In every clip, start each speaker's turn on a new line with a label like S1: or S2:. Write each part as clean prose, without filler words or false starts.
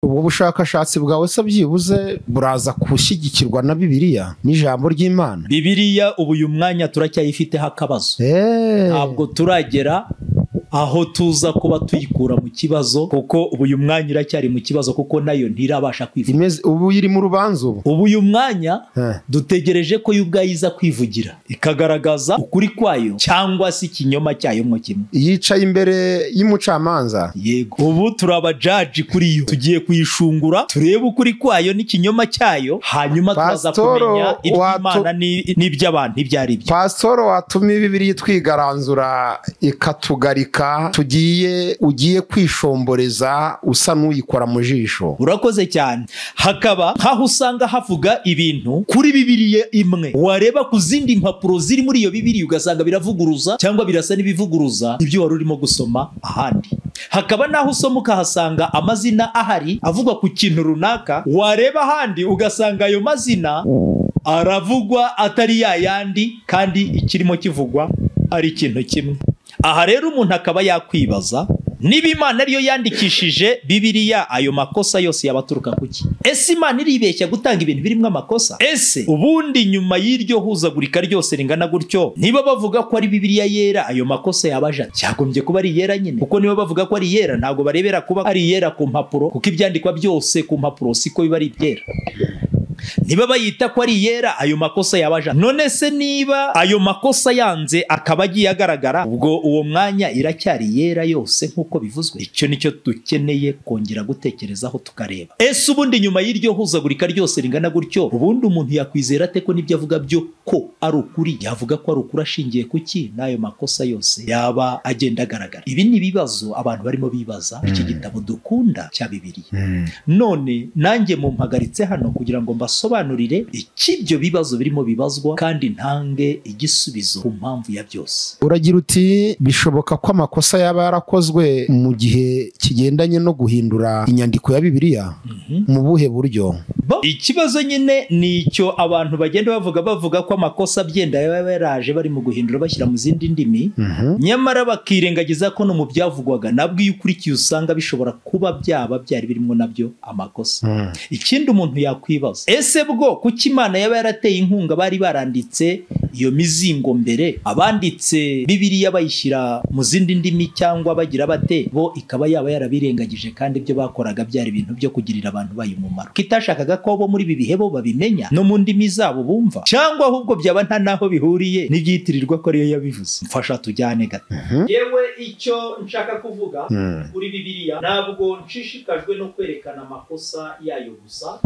S1: Ubwo bushakashatsi bwawe se byibuze buraza gushyigikirwa na Bibiliya n'ijambo ry'Imana?
S2: Bibiliya ubu uyu mwanya turacyayifiteho akabazo, ntabwo turagera aho tuza kuba tuyikura mu kibazo, kuko ubu uyu mwanya iracyari mu kibazo, kuko nayo ntirabasha kwivugira.
S1: Ubu iri mu rubanza ubu.
S2: Ubu uyu mwanya dutegereje ko yo ubwayo iza kwivugira, ikagaragaza ukuri kwayo cyangwa se ikinyoma cyayo mwo kimwe.
S1: Yicaye imbere y'umucamanza.
S2: Yego, ubu turaba judge kuri yo, tugiye kuyishungura turebe ukuri kwayo n'ikinyoma cyayo, hanyuma tuza kumenya iby'Imana n'iby'abantu ibyo ari byo.
S1: Pastor watumye Bibiliya twigaranzura ikatugarika, ugiye kwishomboreza usa n'uyikora mu jisho.
S2: Urakoze cyane. Hakaba nkaho usanga havuga ibintu kuri Bibiliya imwe, wareba ku zindi mpapuro ziri muri iyo Bibiliya ugasanga biravuguruza cyangwa birasa n'ibivuguruza ibyo wari urimo gusoma ahandi. Hakaba naho usoma ukahasanga amazina ahari avugwa ku kintu runaka, wareba ahandi ugasanga ayo mazina aravugwa atari yayandi kandi ikirimo kivugwa ari ikintu kimwe. Aha rero umuntu akaba yakwibaza niba Imana ariyo yandikishije Bibiliya, ayo makosa yose yabaturuka kuki? Ese Imana iribeshya gutanga ibintu birimo amakosa? Ese ubundi nyuma y'iryo huzagurika ryose ringana gutyo, niba bavuga ko ari Bibiliya yera, ayo makosa yabaje cyagombye kuba ari yera nyine? Kuko niba bavuga ko ari yera, ntabwo barebera kuba ari yera ku mpapuro, kuko ibyandikwa byose ku mpapuro siko biba ari ibyera. Niba bayita ko ari yera, ayo makosa yabaje. None se niba ayo makosa yanze akaba agiye agaragara, ubwo uwo mwanya iracyari yera yose nkuko bivuzwe? Icyo nicyo dukeneye kongera gutekerezaho tukareba. Ese ubundi nyuma y'iryo huzagurika ryose ringana gutyo, ubundi umuntu yakwizera ate ko nibyo avuga byo ko ari ukuri? Yavuga ko ari ukuri ashingiye kuki n'ayo makosa yose yaba agenda agaragara? Ibi ni ibibazo abantu barimo bibaza iki gitabo dukunda cya Bibiliya. None nanjye mumpagaritse hano kugira ngo mbasobanurire ikibyo bibazo birimo bibazwa kandi ntange igisubizo ku mpamvu ya byose.
S1: Uragira uti bishoboka ko amakosa yaba yarakozwe mu gihe kigendanye no guhindura inyandiko ya Bibiliya? Mu buhe buryo?
S2: Ikibazo nyine ni icyo abantu bagenda bavuga ko amakosa byenda yaba yaraje bari mu guhindura bashyira mu zindi ndimi, nyamara bakirengagiza ko no mu byavugwaga nabwo iyo ukurikiye usanga bishobora kuba byaba byari birimo nabyo amakosa. Ikindi umuntu yakwibaza, ese bwo kuki Imana yaba yarateye inkunga bari baranditse iyo mizingo mbere, abanditse Bibiliya bayishyira mu zindi ndimi cyangwa bagira bate, bo ikaba yaba yarabirengagije kandi ibyo bakoraga byari ibintu byo kugirira abantu bayo umumaro, kitashakaga ko bo muri ibi bihe bo babimenya no mu ndimi zabo bumva, cyangwa ahubwo byaba nta naho bihuriye n'ibyitirirwa ko ariyo yabivuze? Mfasha tujyane gato. Yewe icyo nshaka kuvuga kuri Bibiliya, ntabwo nshishikajwe no kwerekana amakosa yayo gusa,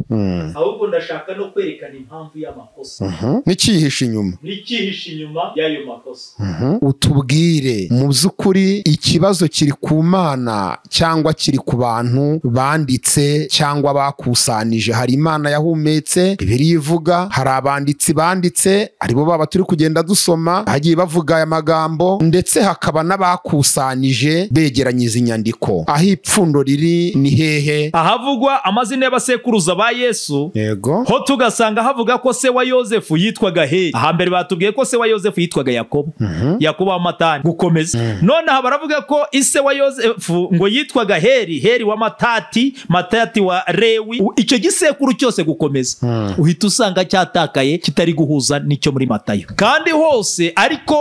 S2: ahubwo ndashaka no kwerekana impamvu y'amakosa
S1: n'ikihishe inyuma,
S2: n'ikihishe inyuma y'ayo makosa.
S1: Utubwire mu by'ukuri ikibazo kiri ku Mana cyangwa kiri ku bantu banditse cyangwa bakusanije? Hari Imana yahumetse Bibiliya ivuga, hari abanditsi banditse aribo baba turi kugenda dusoma hagiye bavuga aya magambo, ndetse hakaba n'abakusanije begeranyiza inyandiko. Aho ipfundo riri ni hehe?
S2: Ahavugwa amazina y'abasekuruza ba Yesu,
S1: yego,
S2: ho tugasanga havuga ko se wa Yosefu yitwaga Heli. Ahambere batubwiye ko se wa Yosefu yitwaga Yakobo, Yakobo wa Matani. Gukomeza nonaha baravuga ko ise wa Yosefu ngo yitwaga Heli, Heli wa Matati, Matati wa Lewi. Icyo gisekuru cyose gukomeza uhita usanga cyatakaye kitari guhuza n'icyo muri Matayo kandi hose, ariko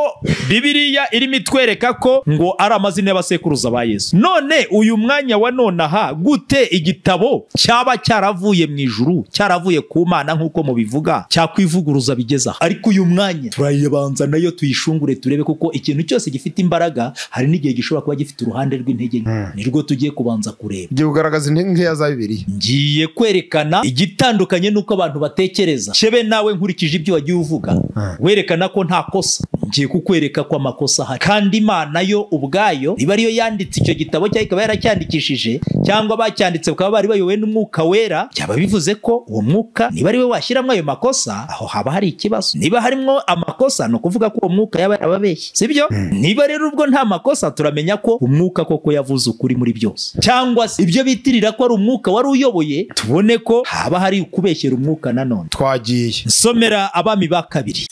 S2: Bibiliya irimo itwereka ko ngo ari amazina y'abasekuruza ba Yesu. None uyu mwanya wa nonaha gute igitabo cyaba cyaravuye mu ijuru, cyaravuye ku Mana nkuko mubivuga, cyakwivuguruza bigeza? Ariko uyu mwanya turayibanza nayo tuyishungure turebe, kuko ikintu cyose gifite imbaraga hari n'igihe gishobora kuba gifite uruhande rw'intege nke. Nirwo tugiye kubanza kureba.
S1: Ngiye kugaragaza intege nkeya za Bibiliya,
S2: ngiye kwerekana igitandukanye nuko abantu batekereza. Shebe nawe nkurikije ibyo wagiye uvuga werekana ko nta kosa, ngiye kukwereka ko amakosa ahari, kandi Imana yo ubwayo iba ariyo yanditse icyo gitabo cyangwa ikaba yaracyandikishije, cyangwa bacyanditse bakaba bari bayobowe n'umwuka wera, byaba bivuze ko uwo mwuka niba ari we washyiramo ayo makosa, aho haba hari ikibazo. Niba harimo amakosa ni ukuvuga ko uwo mwuka yaba yarababeshye, sibyo? Niba rero ubwo nta makosa, turamenya ko umwuka koko yavuze ukuri muri byose, cyangwa se ibyo bitirira ko ari umwuka wari uyoboye, tubone ko haba hari ukubeshyera umwuka nanone.
S1: Twagiye
S2: nsomera Abami ba kabiri.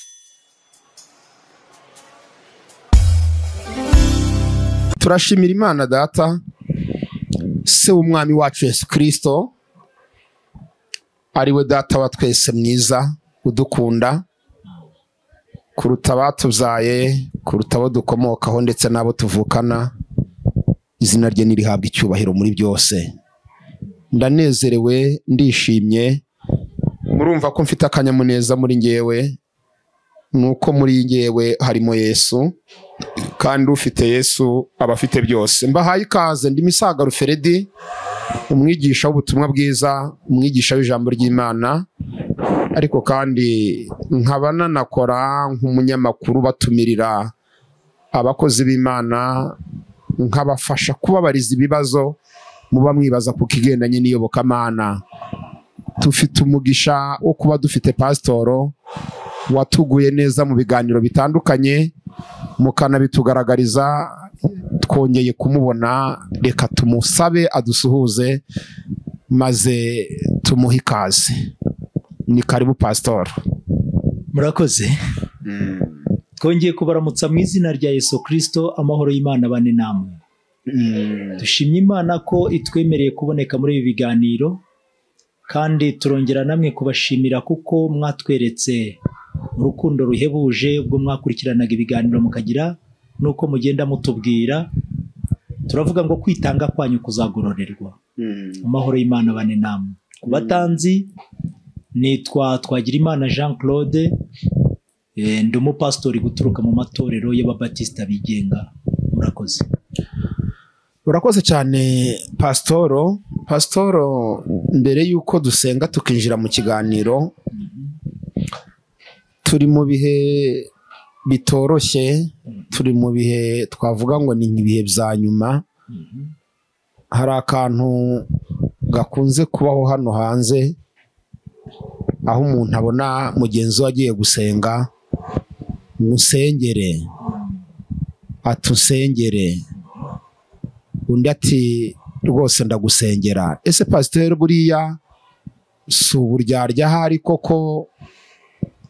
S1: Turashimira Imana Data Se w'umwami wacu Yesu Kristo, ari we data wa twese mwiza udukunda kuruta abatubyaye, kuruta abo dukomokaho ndetse n'abo tuvukana, izina rye nirihabwa icyubahiro muri byose. Ndanezerewe, ndishimye, murumva ko mfite akanyamuneza muri ngewe, nuko muri ngewe harimo Yesu, kandi ufite Yesu aba afite byose. Mbahaye ikaze, ndi Misaga Ruferedi, umwigisha w'ubutumwa bwiza, umwigisha w'ijambo ry'Imana, ariko kandi nkaba nanakora nk'umunyamakuru batumirira abakozi b'Imana, nkabafasha kubabariza ibibazo muba mwibaza ku kigendanye n'iyobokamana. Tufite umugisha wo kuba dufite pasitoro watuguye neza mu biganiro bitandukanye, mukanabitugaragariza. Twongeye kumubona, reka tumusabe adusuhuze maze tumuhe ikaze. Ni karibu pasitoro.
S2: Murakoze. Twongeye kubaramutsa mu izina rya Yesu Kristo, amahoro y'Imana bane namwe. Dushimye Imana ko itwemereye kuboneka muri ibi biganiro, kandi turongera namwe kubashimira kuko mwatweretse urukundo ruhebuje ubwo mwakurikiranaga ibiganiro mukagira nuko mugenda mutubwira. Turavuga ngo kwitanga kwanyu kuzagororerwa. Amahoro y'Imana bane namwe. Ku batanzi, nitwa Twagirimana Jean Claude, ndi umupasitori guturuka mu matorero y'Ababatista bigenga. Murakoze.
S1: Urakoze cyane pasitoro. Pasitoro, mbere y'uko dusenga tukinjira mu kiganiro, turi mu bihe bitoroshye, turi mu bihe twavuga ngo ni ibihe bya nyuma. Hari akantu gakunze kubaho hano hanze, aho umuntu abona mugenzi we agiye gusenga, musengere, atusengere, undi ati rwose ndagusengera. Ese pasiteri, buriya si uburyarya ahari koko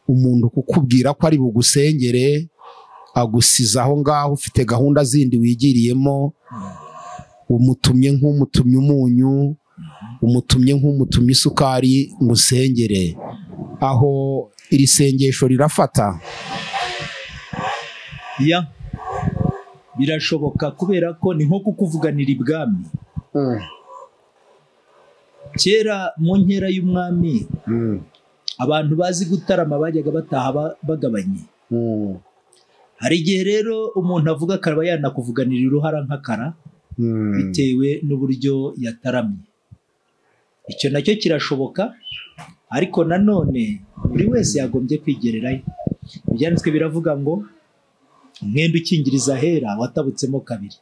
S1: umuntu kukubwira ko ari bugusengere agusiza aho ngaho ufite gahunda zindi wigiriyemo, umutumye nk'umutumye umunyu, umutumye nk'umutumye isukari ngo usengere? Aho iri sengesho rirafata?
S2: Ya, birashoboka, kubera ko ni nko kukuvuganira ibwami. Kera mu nkera y'umwami, abantu bazi gutarama bajyaga bataha bagabanye. Hari igihe rero umuntu avuga akaba yanakuvuganira uruhara nk'akara, bitewe n'uburyo yataramye. Icyo nacyo kirashoboka, ariko nanone buri wese yagombye kwigererayo. Ibyanditswe biravuga ngo umwenda ukingiriza ahera watabutsemo kabiri.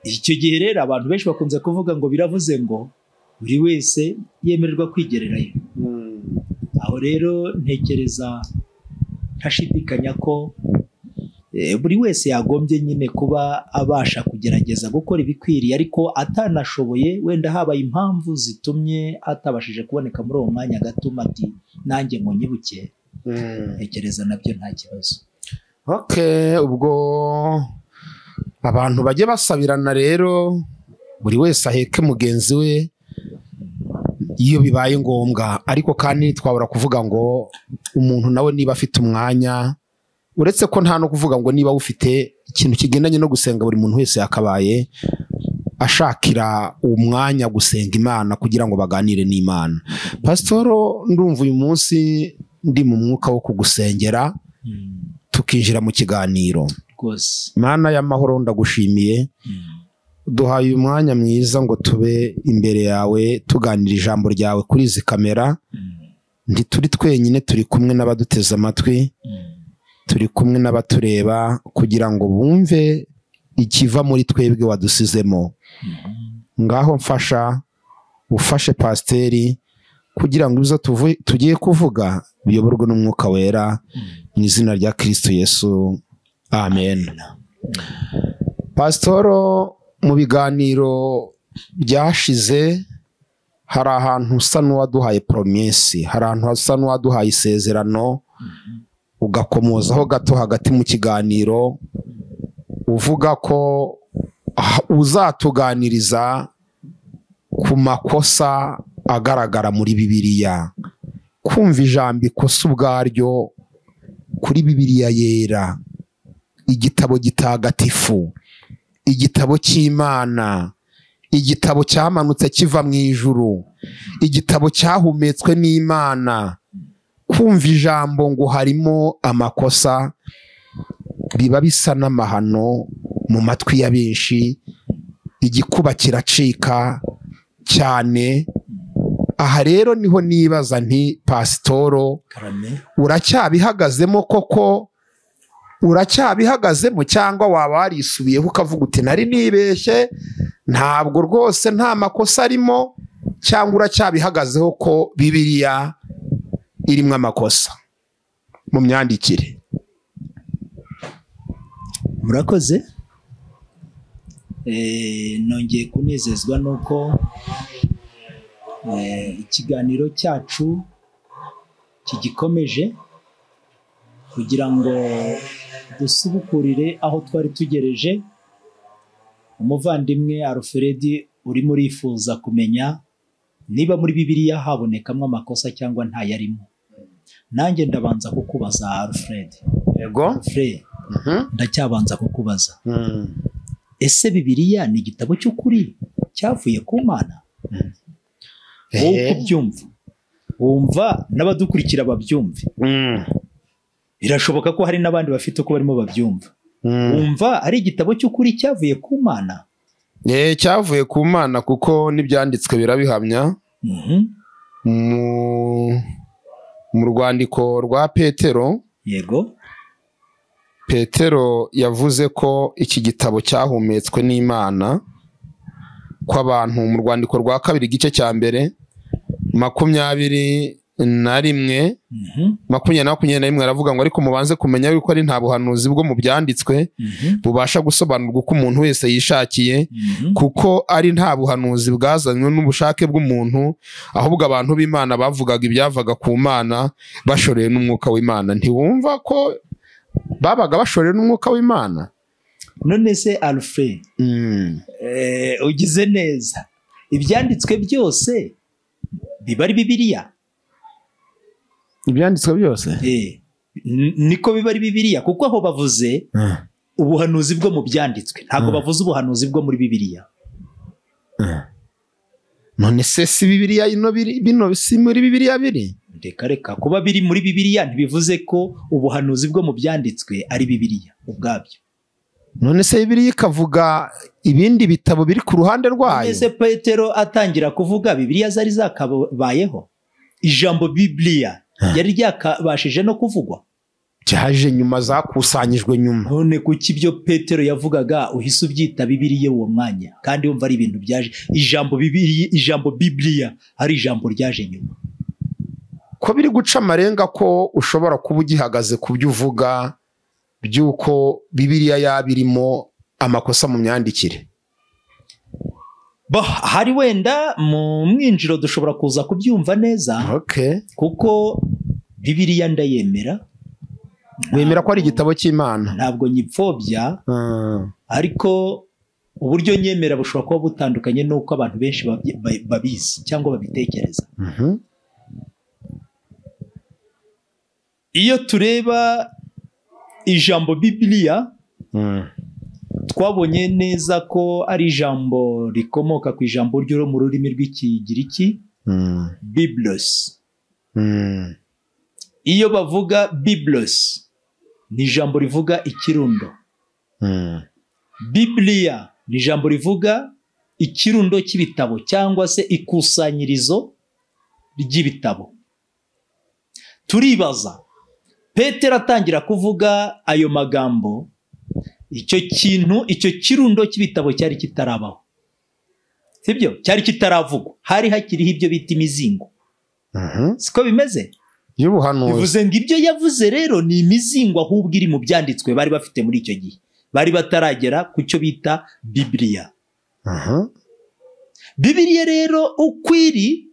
S2: Icyo gihe rero abantu benshi bakunze kuvuga ngo biravuze ngo buri wese yemererwa kwigererayo. Aho rero ntekereza ntashidikanya ko buri wese yagombye nyine kuba abasha kugerageza gukora ibikwiriye, ariko atanashoboye, wenda habaye impamvu zitumye atabashije kuboneka muri uwo mwanya, agatuma ati nanjye ngo nyibuke. Ntekereza nabyo nta kibazo.
S1: Okay, ubwo abantu bajye basabirana rero, buri wese aheke mugenzi we iyo bibaye ngombwa. Ariko kandi twabura kuvuga ngo umuntu nawe niba afite umwanya, uretse ko nta no kuvuga ngo niba ufite ikintu kigendanye no gusenga, buri muntu wese yakabaye ashakira umwanya gusenga Imana kugira ngo baganire n'Imana. Pasitoro, ndumva uyu munsi ndi mu mwuka wo kugusengera, tukinjira mu kiganiro.
S2: Rwose.
S1: Mana y'amahoro, ndagushimiye, duhaye uyu mwanya mwiza ngo tube imbere yawe tuganira ijambo ryawe kuri izi kamera. Ntituri twenyine, turi kumwe n'abaduteze amatwi, turi kumwe n'abatureba, kugira ngo bumve ikiva muri twebwe wadusizemo. Ngaho mfasha, ufashe pasiteri kugira ngo ibyo tugiye kuvuga biyoborwe n'umwuka wera, mu izina rya Kristo Yesu, amen. Pasitoro, mu biganiro byashize hari ahantu usa n'uwaduhaye promesse, hari ahantu hasa n'uwaduhaye isezerano, ugakomozaho gato hagati mu kiganiro uvuga ko uzatuganiriza ku makosa agaragara muri Bibiliya. Kumva ijambo ikosa ubwaryo kuri Bibiliya yera, igitabo gitagatifu, igitabo cy'Imana, igitabo cyamanutse kiva mu ijuru, igitabo cyahumetswe n'Imana, kumva ijambo ngo harimo amakosa biba bisa n'amahano mu matwi ya benshi, igikuba kiracika cyane. Aha rero niho nibaza nti pasitoro, uracyabihagazemo koko? Uracyabihagazemo cyangwa waba warisubiyeho ukavuga uti nari nibeshye, ntabwo rwose nta makosa arimo, cyangwa uracyabihagazeho ko Bibiliya irimo amakosa mu myandikire?
S2: Murakoze. Nongeye kunezezwa nuko ikiganiro cyacu kigikomeje kugira ngo dusubukurire aho twari tugereje. Umuvandimwe Alfred urimo urifuza kumenya niba muri Bibiliya habonekamo amakosa cyangwa ntayarimo. Nanjye ndabanza kukubaza Alfred.
S1: Yego.
S2: Alfred, ndacyabanza kukubaza. Ese Bibiliya ni igitabo cy'ukuri cyavuye ku Mana? Wowe kubyumva, wumva n'abadukurikira babyumve. Birashoboka ko hari n'abandi bafite uko barimo babyumva. Wumva ari igitabo cy'ukuri cyavuye ku Mana?
S1: Cyavuye ku Mana kuko n'ibyanditswe birabihamya. Mu rwandiko rwa Petero,
S2: yego,
S1: Petero yavuze ko iki gitabo cyahumetswe n'Imana, ko abantu mu rwandiko rwa kabiri igice cya mbere 21 20-21 aravuga ngo ariko mubanze kumenya yuko ari nta buhanuzi bwo mu byanditswe bubasha gusobanurwa uko umuntu wese yishakiye, kuko ari nta buhanuzi bwazanywe n'ubushake bw'umuntu, ahubwo abantu b'Imana bavugaga ibyavaga ku Mana bashorewe n'umwuka w'Imana. Ntiwumva ko babaga bashorewe n'umwuka w'Imana?
S2: None se Alfred, ugize neza, ibyanditswe byose biba ari Bibiliya?
S1: Ibyanditswe byose
S2: niko biba ari Bibiliya, kuko aho bavuze ubuhanuzi bwo mu byanditswe ntabwo bavuze ubuhanuzi bwo muri Bibiliya.
S1: None se si Bibiliya ino biri, bino si muri Bibiliya biri?
S2: Reka reka, kuba biri muri Bibiliya ntibivuze ko ubuhanuzi bwo mu byanditswe ari Bibiliya ubwabyo.
S1: None se Bibiliya ikavuga ibindi bitabo biri ku ruhande rwayo?
S2: None se Petero atangira kuvuga Bibiliya zari zakabayeho? Ijambo Bibiliya yari ryakabashije no kuvugwa?
S1: Cyaje nyuma, zakusanyijwe nyuma.
S2: None kuki ibyo Petero yavugaga uhise ubyita Bibiliya uwo mwanya, kandi wumva ari ibintu byaje? Ijambo Bibiliya, ijambo Bibiliya ari ijambo ryaje nyuma.
S1: Ko biri guca amarenga ko ushobora kuba ugihagaze ku byo uvuga by'uko Bibiliya yabirimo amakosa mu myandikire?
S2: Hari wenda mu mwinjiro dushobora kuza kubyumva neza. Kuko Bibiliya ndayemera.
S1: Wemera ko ari igitabo cy'Imana?
S2: Ntabwo nyipfobya, ariko uburyo nyemera bushobora kuba butandukanye n'uko abantu benshi babizi cyangwa babitekereza. Iyo tureba ijambo Bibiliya, twabonye neza ko ari ijambo rikomoka ku ijambo ryo mu rurimi rw'Ikigiriki biblos. Iyo bavuga biblos ni ijambo rivuga ikirundo. Bibiliya ni ijambo rivuga ikirundo cy'ibitabo cyangwa se ikusanyirizo ry'ibitabo. Turibaza, Petero atangira kuvuga ayo magambo, icyo kintu, icyo kirundo cy'ibitabo cyari kitarabaho, sibyo? Cyari kitaravugwa, hari hakiriho ibyo bita imizingo. Siko bimeze?
S1: Y'ubuhanuzi.
S2: Bivuze ngo ibyo yavuze rero ni imizingo ahubwo iri mu byanditswe bari bafite muri icyo gihe, bari bataragera ku cyo bita Bibiliya. Bibiliya rero uko iri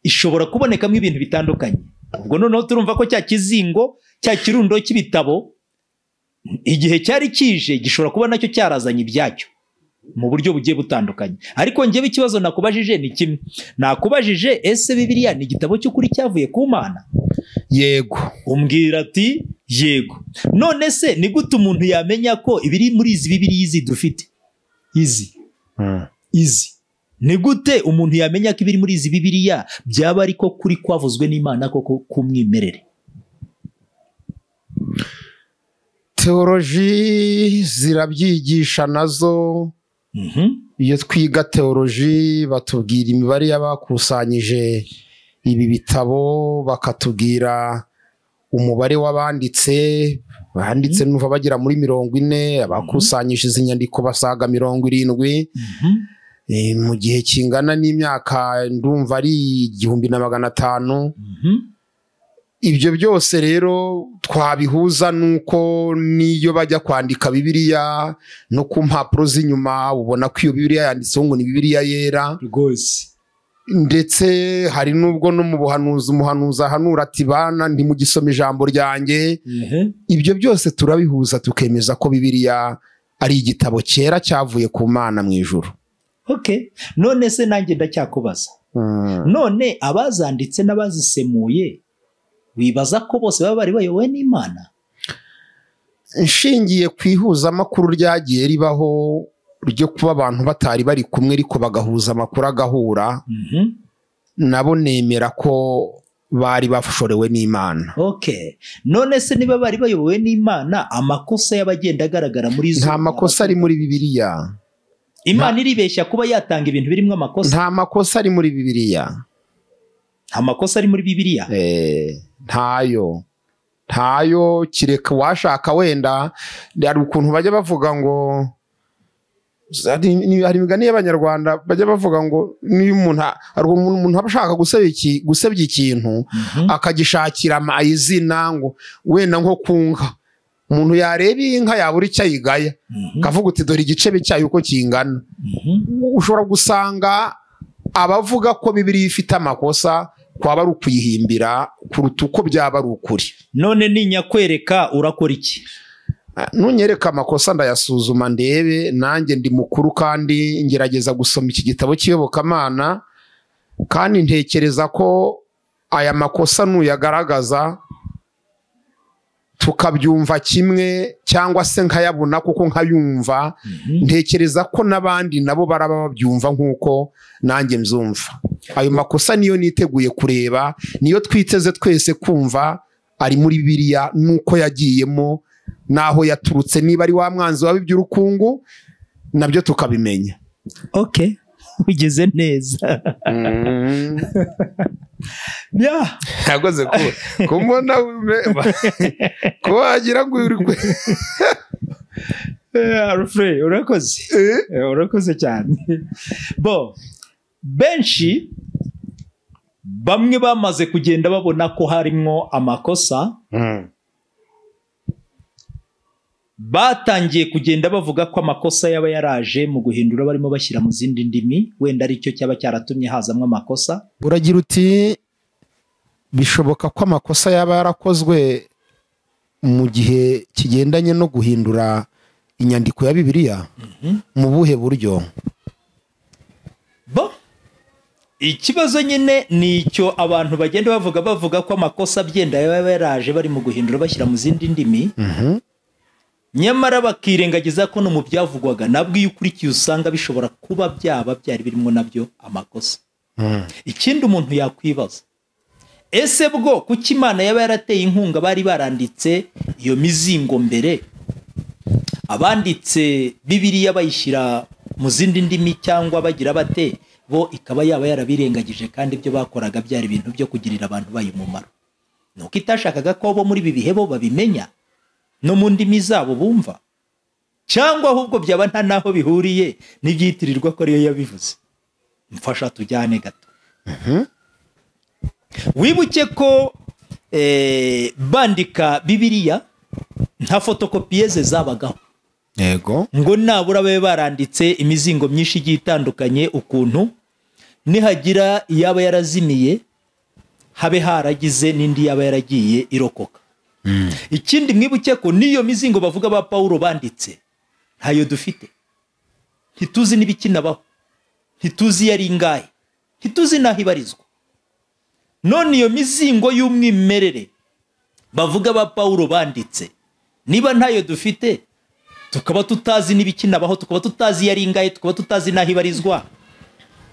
S2: ishobora kubonekamo ibintu bitandukanye. Ubwo noneho turumva ko cya kizingo, cya kirundo cy'ibitabo igihe cyari kije gishobora kuba nacyo cyarazanye ibyacyo. mu buryo bugiye butandukanye. Ariko njyewe ikibazo nakubajije ni kimwe, nakubajije ese Bibiliya ni igitabo cy'ukuri cyavuye ku Mana?
S1: Yego.
S2: Umbwira ati yego. None se ni gute umuntu yamenya ko ibiri muri izi Bibiliya izi dufite izi izi, ni gute umuntu yamenya ko ibiri muri izi Bibiliya byaba ariko kuri kwavuzwe n'Imana koko k'umwimerere?
S1: Teoloji zirabyigisha nazo. Iyo twiga teoloji batubwira imibare y'abakusanyije ibi bitabo, bakatubwira umubare w'abanditse, banditse nuva bagera muri 40, abakusanyije izi nyandiko basaga 70, mu gihe kingana n'imyaka ndumva ari 1500. Ibyo byose rero twabihuza nuko niyo bajya kwandika Bibiliya no ku mpapuro z'inyuma ubona ko iyo Bibiliya yanditseho ngo ni Bibiliya yera
S2: rwose.
S1: Ndetse hari nubwo no mu buhanuzi umuhanuzi ahanura ati bana ntimugisoma ijambo ryanjye. Ibyo byose turabihuza tukemeza ko Bibiliya ari igitabo cyera cyavuye ku Mana mu ijuru.
S2: Okay. None se nanjye ndacyakubaza, none abazanditse n'abazisemuye wibaza ko bose baba bari bayobowe n'Imana?
S1: Nshingiye ku ihuzamakuru ryagiye ribaho ryo kuba abantu batari bari kumwe ariko bagahuza amakuru agahura, nabo nemera ko bari bashorewe n'Imana.
S2: Okay. None se niba bari bayobowe n'Imana, amakosa y'abagenda agaragara muri zo?
S1: Nta makosa ari muri Bibiliya.
S2: Imana iribeshya kuba yatanga ibintu birimo amakosa?
S1: Nta makosa ari muri Bibiliya.
S2: Nta makosa ari muri Bibiliya?
S1: Ntayo. Ntayo, kireka washaka wenda hari ukuntu bajya bavuga ngo hari imigani y'Abanyarwanda bajya bavuga ngo niyo umuntu hari umuntu aba ashaka gusebya ikintu akagishakira izina ngo wenda nko ku nka, umuntu yareba inka yabura icyo ayigaya akavuga uti dore igicebe cyayo uko kingana. Ushobora gusanga abavuga ko Bibiliya ifite amakosa kwaba ari ukuyihimbira kuruta uko byaba ari ukuri.
S2: None ninyakwereka urakora iki?
S1: Nunyereka amakosa ndayasuzuma ndebe, nanjye ndi mukuru kandi ngerageza gusoma iki gitabo cy'iyobokamana, kandi ntekereza ko aya makosa nuyagaragaza tukabyumva kimwe cyangwa se nkayabona kuko nkayumva, ntekereza ko n'abandi nabo baraba babyumva nkuko nanjye mzumva. Ayo makosa niyo niteguye kureba, niyo twiteze twese kumva ari muri Bibiliya nuko yagiyemo naho yaturutse, niba ari wa mwanzi w'abiby'urukungu nabyo tukabimenya.
S2: Okay, ugeze neza. Ya,
S1: yagoze kumbona ko wagira ngo uri
S2: Alfred, urakoze. Urakoze cyane. Bo benshi bamwe bamaze kugenda babona ko harimo amakosa, batangiye kugenda bavuga ko amakosa yaba yaraje mu guhindura barimo bashyira mu zindi ndimi, wenda aricyo cyaba cyaratumye hazamwe amakosa.
S1: Uragira uti bishoboka ko amakosa yaba yarakozwe mu gihe kigendanye no guhindura inyandiko ya Bibiliya? Mu buhe buryo?
S2: Bo ikibazo nyine ni icyo abantu bagenda bavuga ko amakosa byenda yaba yaraje bari mu guhindura bashyira mu zindi ndimi, nyamara bakirengagiza ko no mu byavugwaga nabwo iyo ukurikiye usanga bishobora kuba byaba byari birimo nabyo amakosa. Ikindi umuntu yakwibaza, ese bwo kuki Imana yaba yarateye inkunga bari baranditse iyo mizingo mbere, abanditse Bibiliya bayishyira mu zindi ndimi cyangwa bagira bate, bo ikaba yaba yarabirengagije kandi ibyo bakoraga byari ibintu byo kugirira abantu bayo umumaro? Nuko itashakaga ko bo muri ibi bihe bo babimenya no mu ndimi zabo bumva, cyangwa ahubwo byaba nta naho bihuriye n'ibyitirirwa ko ariyo yabivuze. Mfasha tujyane gato. Wibuke ko bandika Bibiliya nta fotokopiyeze zabagaho.
S1: Yego.
S2: Ngo nabura babe baranditse imizingo myinshi igiye itandukanye, ukuntu nihagira iyaba yarazimiye habe haragize n'indi yaba yaragiye irokoka. Ikindi mwibuke ko niyo mizingo bavuga ba Paulo banditse ntayo dufite. Ntituzi n'ibikinabaho, ntituzi yari ingahe, ntituzi n'aho ibarizwa. None iyo mizingo y'umwimerere bavuga ba Pawulo banditse, niba ntayo dufite, tukaba tutazi n'ibikinabaho, tukaba tutazi yari ingahe, tukaba tutazi n'aho ibarizwa,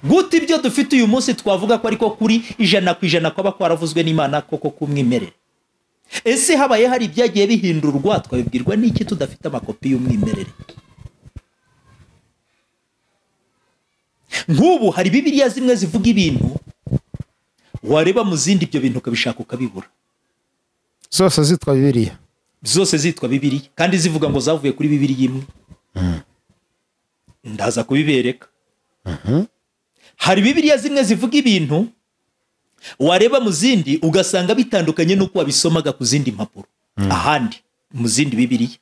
S2: gute ibyo dufite uyu munsi twavuga ko ariko kuri 100% kwaba kwaravuzwe n'Imana koko k'umwimerere? Ese habaye hari ibyagiye bihindurwa, twabibwirwa n'iki tudafite amakopi y'umwimerere? Nk'ubu hari Bibiliya zimwe zivuga ibintu wareba mu zindi ibyo bintu ukabishaka ukabibura.
S1: Zose zitwa Bibiliya,
S2: zose zitwa Bibiliya kandi zivuga ngo zavuye kuri Bibiliya imwe. Ndaza kubibereka. Hari Bibiliya zimwe zivuga ibintu wareba mu zindi ugasanga bitandukanye n'uko wabisomaga ku zindi mpapuro ahandi mu zindi Bibiliya.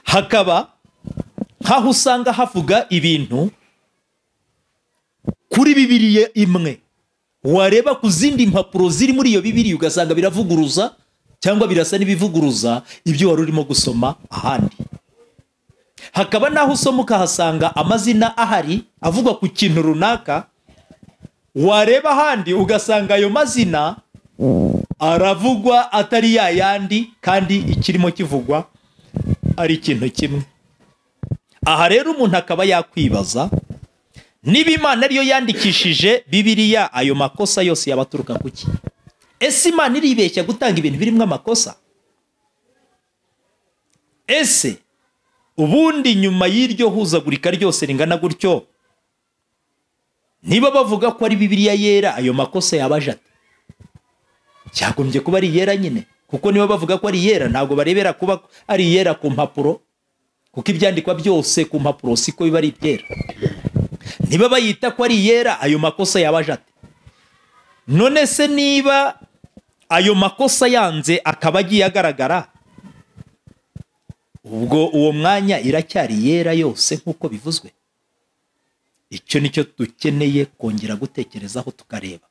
S2: Hakaba nkaho usanga havuga ibintu kuri Bibiliya imwe, wareba ku zindi mpapuro ziri muri iyo Bibiliya ugasanga biravuguruza cyangwa birasa n'ibivuguruza ibyo wari urimo gusoma ahandi. Hakaba naho usoma ukahasanga amazina ahari avugwa ku kintu runaka, wareba ahandi ugasanga ayo mazina aravugwa atari ya yandi kandi ikirimo kivugwa ari ikintu kimwe. Aha rero umuntu akaba yakwibaza niba Imana ariyo yandikishije Bibiliya, ayo makosa yose yabaturuka kuki? Ese Imana iribeshya gutanga ibintu birimo amakosa? Ese ubundi nyuma y'iryo huzagurika ryose ringana gutyo, niba bavuga ko ari Bibiliya yera, ayo makosa yabaje ate? Cyagombye kuba ari yera nyine, kuko niba bavuga ko ari yera ntabwo barebera kuba ari yera ku mpapuro, kuko ibyandikwa byose ku mpapuro siko biba ari ibyera. Niba bayita ko ari yera, ayo makosa yabaje ate? None se niba ayo makosa yanze akaba agiye agaragara, ubwo uwo mwanya iracyari yera yose nk'uko bivuzwe? Icyo nicyo dukeneye kongera gutekerezaho tukareba.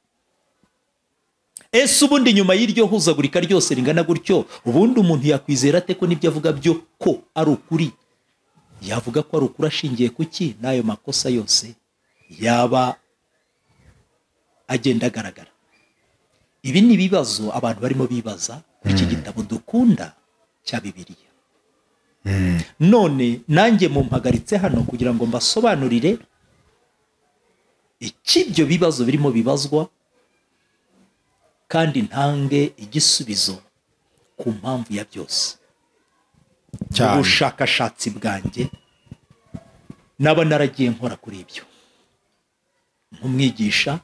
S2: Ese ubundi nyuma y'iryo huzagurika ryose ringana gutyo, ubundi umuntu yakwizera ate ko nibyo avuga byo ko ari ukuri? Yavuga ko ari ukuri ashingiye kuki n'ayo makosa yose yaba agenda agaragara? Ibi ni ibibazo abantu barimo bibaza kuri iki gitabo dukunda cya Bibiliya. None nanjye mumpagaritse hano kugira ngo mbasobanurire ikibyo bibazo birimo bibazwa, kandi ntange igisubizo ku mpamvu ya byose. Ubushakashatsi bwanjye naba naragiye nkora kuri ibyo nk'umwigisha,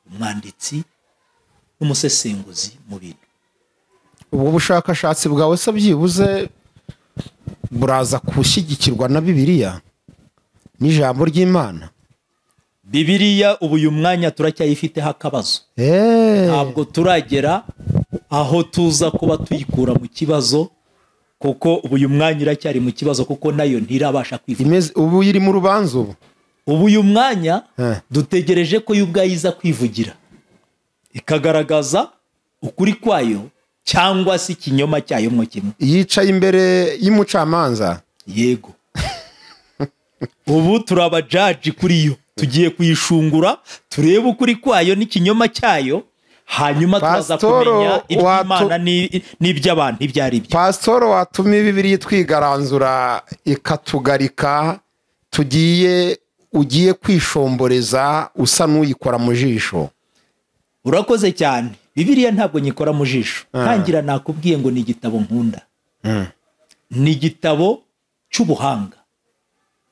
S2: umwanditsi n'umusesenguzi mu bintu.
S1: Ubwo bushakashatsi bwawe se byibuze buraza gushyigikirwa na Bibiliya n'ijambo ry'Imana?
S2: Bibiliya ubu uyu mwanya turacyayifiteho akabazo. Ntabwo turagera aho tuza kuba tuyikura mu kibazo, kuko ubu uyu mwanya iracyari mu kibazo, kuko nayo ntirabasha kwivugira.
S1: Ubu iri mu rubanza ubu.
S2: Ubu uyu mwanya dutegereje ko yo ubwayo iza kwivugira, ikagaragaza ukuri kwayo cyangwa se ikinyoma cyayo mwo kimwe.
S1: Yicaye imbere y'umucamanza.
S2: Yego. Ubu turaba jaji kuri yo, tugiye kuyishungura turebe ukuri kwayo n'ikinyoma cyayo, hanyuma tuza kumenya iby'Imana n'iby'abantu ibyo ari byo.
S1: Pastor watumye Bibiliya twigaranzura ikatugarika, tugiye ugiye kwishomboreza usa n'uyikora mu jisho.
S2: Urakoze cyane. Bibiliya ntabwo nyikora mu jisho. Ntangira nakubwiye ngo ni igitabo nkunda. Ni igitabo cy'ubuhanga,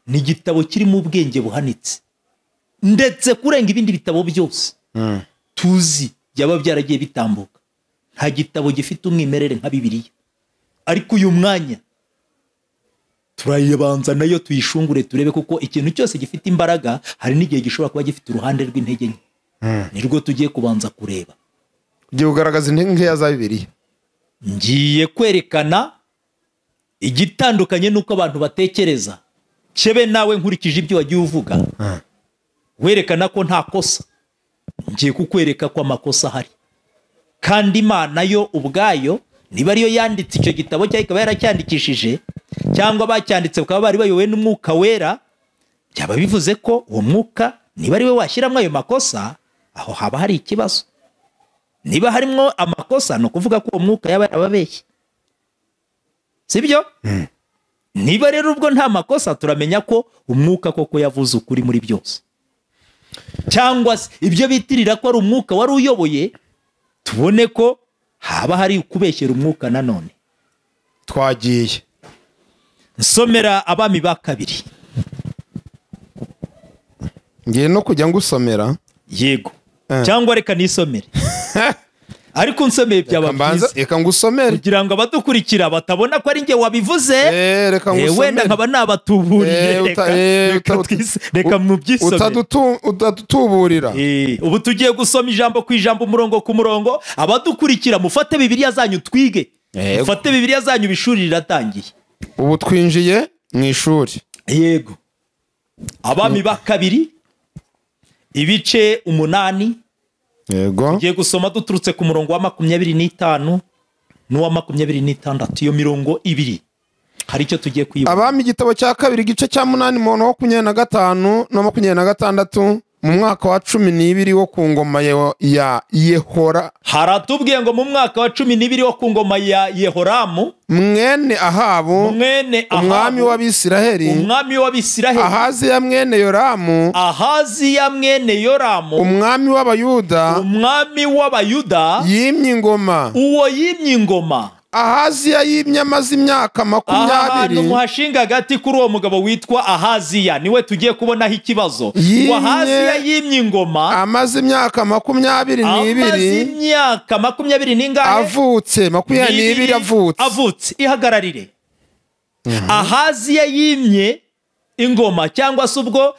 S2: ni igitabo kirimo ubwenge buhanitse, ndetse kurenga ibindi bitabo byose tuzi byaba byaragiye bitambuka. Nta gitabo gifite umwimerere nka Bibiliya. Ariko uyu mwanya turayibanza nayo tuyishungure turebe, kuko ikintu cyose gifite imbaraga hari n'igihe gishobora kuba gifite uruhande rw'intege nke. Nirwo tugiye kubanza kureba.
S1: Ugiye kugaragaza intege nkeya za Bibiliya.
S2: Ngiye kwerekana igitandukanye n'uko abantu batekereza. Chebe nawe nkurikije ibyo wagiye uvuga, werekana ko nta kosa. Ngiye kukwereka ko amakosa ahari, kandi Imana yo ubwayo Niba ariyo yanditse icyo gitabo cyangwa ikaba yaracyandikishije, cyangwa bacyanditse bakaba bari bayobowe n'umwuka wera, byaba bivuze ko uwo mwuka niba ari we washyiramo ayo makosa, aho haba hari ikibazo. Niba harimo amakosa, ni ukuvuga ko uwo mwuka yaba yarababeshye, sibyo? Niba rero ubwo nta makosa, turamenya ko umwuka koko yavuze ukuri muri byose, cyangwa se ibyo bitirira ko ari umwuka wari uyoboye, tubone ko haba hari ukubeshyera umwuka nanone.
S1: Twagiye.
S2: Nsomera Abami ba kabiri.
S1: Ngiye no kujya ngusomera.
S2: Yego. Cyangwa reka nisomere. Ariko nsomeye byaba byiza.
S1: Reka ngusomere
S2: kugira ngo abadukurikira batabona ko ari njye wabivuze.
S1: Reka ngusomere.
S2: Wenda nkaba nabatuburiye. Reka mubyisomere.
S1: Utadutuburira.
S2: Ubu tugiye gusoma ijambo ku ijambo, umurongo ku murongo. Abadukurikira mufate Bibiliya zanyu twige. Mufate Bibiliya zanyu, ishuri riratangiye.
S1: Ubu twinjiye mu ishuri.
S2: Yego. Abami ba kabiri ibice 8.
S1: Yego.
S2: Tugiye gusoma duturutse ku murongo wa 25 n'uwa 26, iyo mirongo ibiri hari icyo tugiye kwiba.
S1: Abami igitabo cya kabiri igice cya 8 umurongo wa 25 na 26, mu mwaka wa 12 wo ku ngoma ya Yehora.
S2: Haratubwiye ngo mu mwaka wa 12 wo ku ngoma ya Yehoramu
S1: mwene Ahabu, umwami w'Abisiraheli, Ahaziya mwene Yoramu, umwami w'Abayuda, yimye ingoma.
S2: Uwo yimye ingoma.
S1: Ahaziya yimye amaze imyaka 20.
S2: Ahantu muhashinga agati kuri uwo mugabo witwa Ahaziya niwe tugiye kubonaho ikibazo. Ahaziya yimye ingoma
S1: amaze imyaka 22.
S2: Amaze imyaka 20 n'ingahe?
S1: Avutse 22
S2: avutse. Ihagararire. Ahaziya yimye ingoma cyangwa se ubwo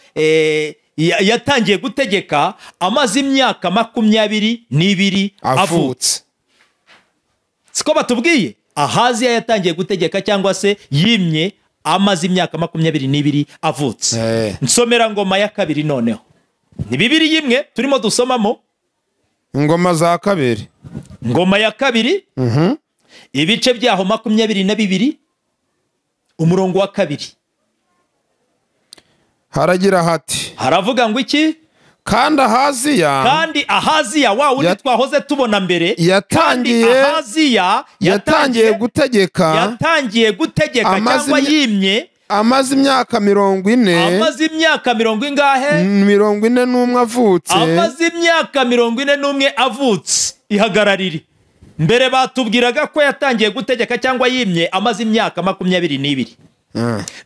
S2: yatangiye gutegeka amaze imyaka 22 avutse. Siko batubwiye? Ahaziya yatangiye gutegeka cyangwa se yimye amaze imyaka 22 avutse. Nsomera ngoma ya kabiri noneho. Ni bibiri yimwe turimo dusomamo.
S1: Ngoma za kabiri.
S2: Ngoma ya kabiri. Ibice byaho 22 umurongo wa 2.
S1: Haragira hati.
S2: Haravuga ngo iki?
S1: Kandi Ahaziya
S2: wa wundi twahoze tubona mbere,
S1: yatangiye gutegeka,
S2: cyangwa yimye
S1: amaze imyaka 40.
S2: Amaze imyaka mirongo ingahe?
S1: 41 avutse.
S2: Amaze imyaka 41 avutse. Ihagararire. Mbere batubwiraga ko yatangiye gutegeka cyangwa yimye amaze imyaka 22.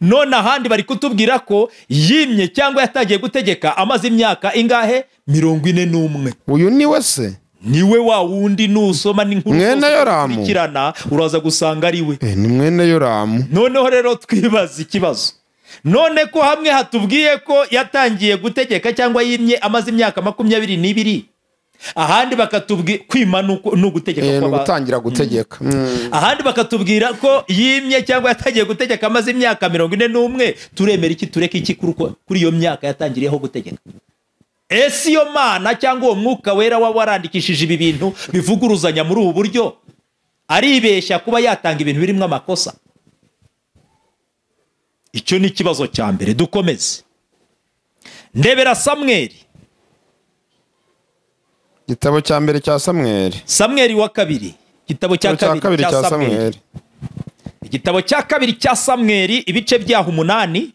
S2: None ahandi bari kutubwira ko yimye cyangwa yatangiye gutegeka amaze imyaka ingahe? 41.
S1: Uyu ni we se?
S2: Niwe wa wundi nusoma n'inkuru
S1: mwene Yoramu
S2: ukurikirana uraza gusanga ari we.
S1: Ni mwene Yoramu.
S2: Noneho rero twibaza ikibazo. None ko hamwe hatubwiye ko yatangiye gutegeka cyangwa yimye amaze imyaka 22, ahandi bakatubwira kwima no gutegeka
S1: kwa gutangira gutegeka.
S2: Ahandi bakatubwira ko yimye cyangwa yatangiye gutegeka amaze imyaka 41, turemera iki tureke iki kuri iyo myaka yatangiriyeho gutegeka? Ese iyo Mana cyangwa uwo mwuka wera wa warandikishije ibi bintu bivuguruzanya muri ubu buryo aribeshya kuba yatanga ibintu birimo amakosa? Icyo ni ikibazo cya mbere. Dukomeze. Ndebera Samweli.
S1: Igitabo cya mbere cya Samweli.
S2: Samweli wa kabiri. Igitabo cya kabiri cya Samweli. Igitabo cya kabiri cya Samweli ibice byaho 8.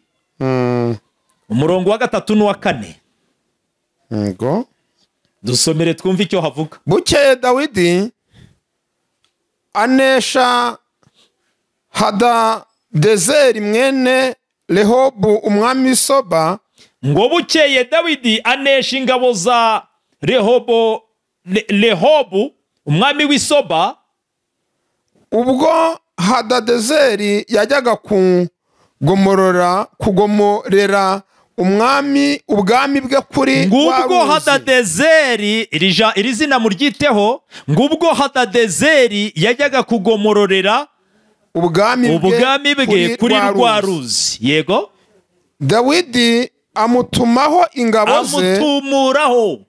S2: Umurongo wa 3 n'uwa 4.
S1: Ngo
S2: dusomere twumve icyo havuga.
S1: Bukeye Dawidi anesha Hadadezeri mwene Rehobu umwami Soba.
S2: Ngo bukeye Dawidi anesha ingabo za Rehobu umwami w'isoba.
S1: Ubwo Hadadezeri yajyaga kugomorera umwami ubwami bwe kuri
S2: ngubwo Hadadezeri, iri zina muryiteho, ngubwo Hadadezeri yajyaga kugomororera
S1: ubwami
S2: bwe kuri rwa ruzi. Yego.
S1: Dawidi amutumaho ingabo ze.
S2: Amutumuraho.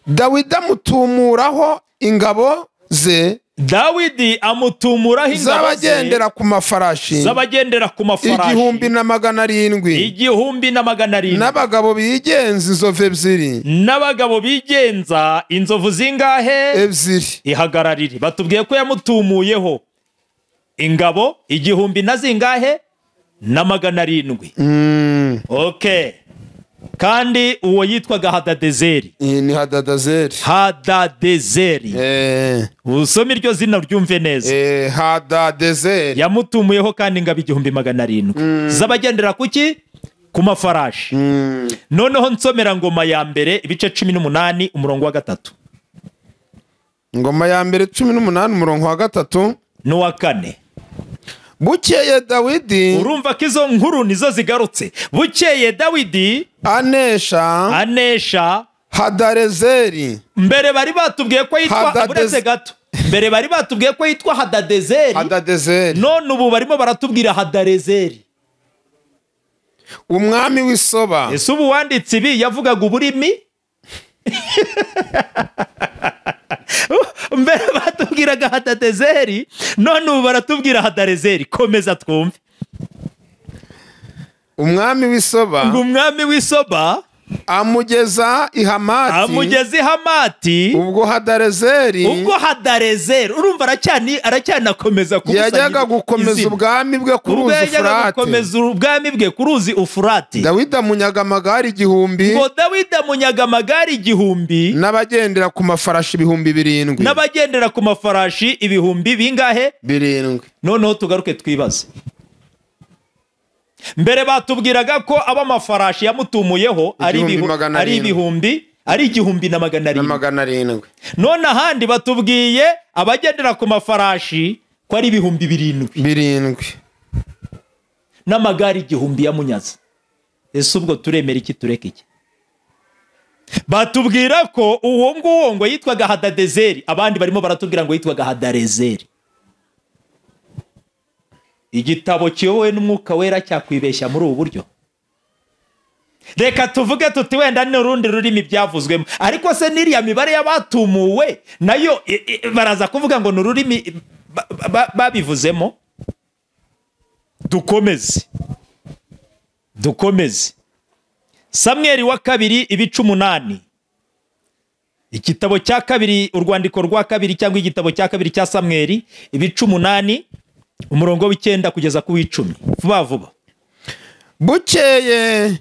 S1: Dawidi amutumuraho ingabo ze
S2: Dawidi amutumuraho ingabo
S1: z'abagendera ku mafarashi,
S2: z'abagendera ku mafarashi
S1: 1700,
S2: 1700,
S1: n'abagabo bigenza inzovu ebyiri,
S2: n'abagabo bigenza inzovu zingahe?
S1: Ebyiri.
S2: Ihagararire. Batubwiye ko yamutumuyeho ingabo 1000 na zingahe? Na 700. Okay. Kandi uwo yitwaga Hadadezeri.
S1: Ni Hadadezeri.
S2: Hadadezeri. Usome iryo zina ryumve neza.
S1: Hadadezeri.
S2: Yamutumuyeho kandi ingabo 1700 z'abagendera kuki? Ku mafarashi. Noneho nsomera Ngoma ya mbere ibice 18 umurongo wa 3.
S1: Ngoma ya mbere 18 umurongo wa 3
S2: n'uwa 4.
S1: Bukeye Dawidi,
S2: urumva ko izo nkuru nizo zigarutse. Bukeye Dawidi anesha
S1: Hadarezeri.
S2: Mbere bari batubwiye ko yitwa, uretse gato, mbere bari batubwiye ko yitwa Hadadezeri.
S1: Hadadezeri.
S2: None ubu barimo baratubwira Hadarezeri,
S1: umwami w'isoba.
S2: Ese ubu wanditse ibi yavugaga uburimi? Mbere batubwiraga Hadadezeri, none ubu baratubwira Hadarezeri. Komeza twumve.
S1: Umwami w'isoba,
S2: ngo umwami w'isoba
S1: amugeza i Hamati,
S2: amugeza i Hamati.
S1: Ubwo Hadarezeri,
S2: urumva aracyanakomeza kubusanya,
S1: yajyaga gukomeza ubwami bwe ku ruzi Ufurate,
S2: gukomeza ubwami bwe ku ruzi Ufurate.
S1: Dawidi amunyaga amagare 1000,
S2: ngo Dawidi amunyaga amagare 1000
S1: n'abagendera ku mafarashi 7000,
S2: n'abagendera ku mafarashi ibihumbi bingahe?
S1: 7.
S2: Noneho tugaruke twibaze. Mbere batubwiraga ko abamafarashi yamutumuyeho ari ibihumbi, ari 1700. None ahandi batubwiye abagendera ku mafarashi ko ari 7000.
S1: 7
S2: n'amagare 1000 yamunyaze. Ese ubwo turemera iki tureke iki? Batubwira ko uwo nguwo ngo yitwaga Hadadezeri, abandi barimo baratubwira ngo yitwaga Hadarezeri. Igitabo kiyobowe n'Umwuka Wera cyakwibeshya muri ubu buryo? Reka tuvuge tuti wenda ni urundi rurimi byavuzwemo, ariko se n'iriya mibare y'abatumuwe nayo baraza kuvuga ngo ni ururimi babivuzemo. Dukomeze. Dukomeze. Samweli wa kabiri ibice 8. Igitabo cya kabiri, urwandiko rwa kabiri cyangwa igitabo cya kabiri cya Samweli ibice 8 umurongo w'9 kugeza ku w'10. Vuba vuba.
S1: Bukeye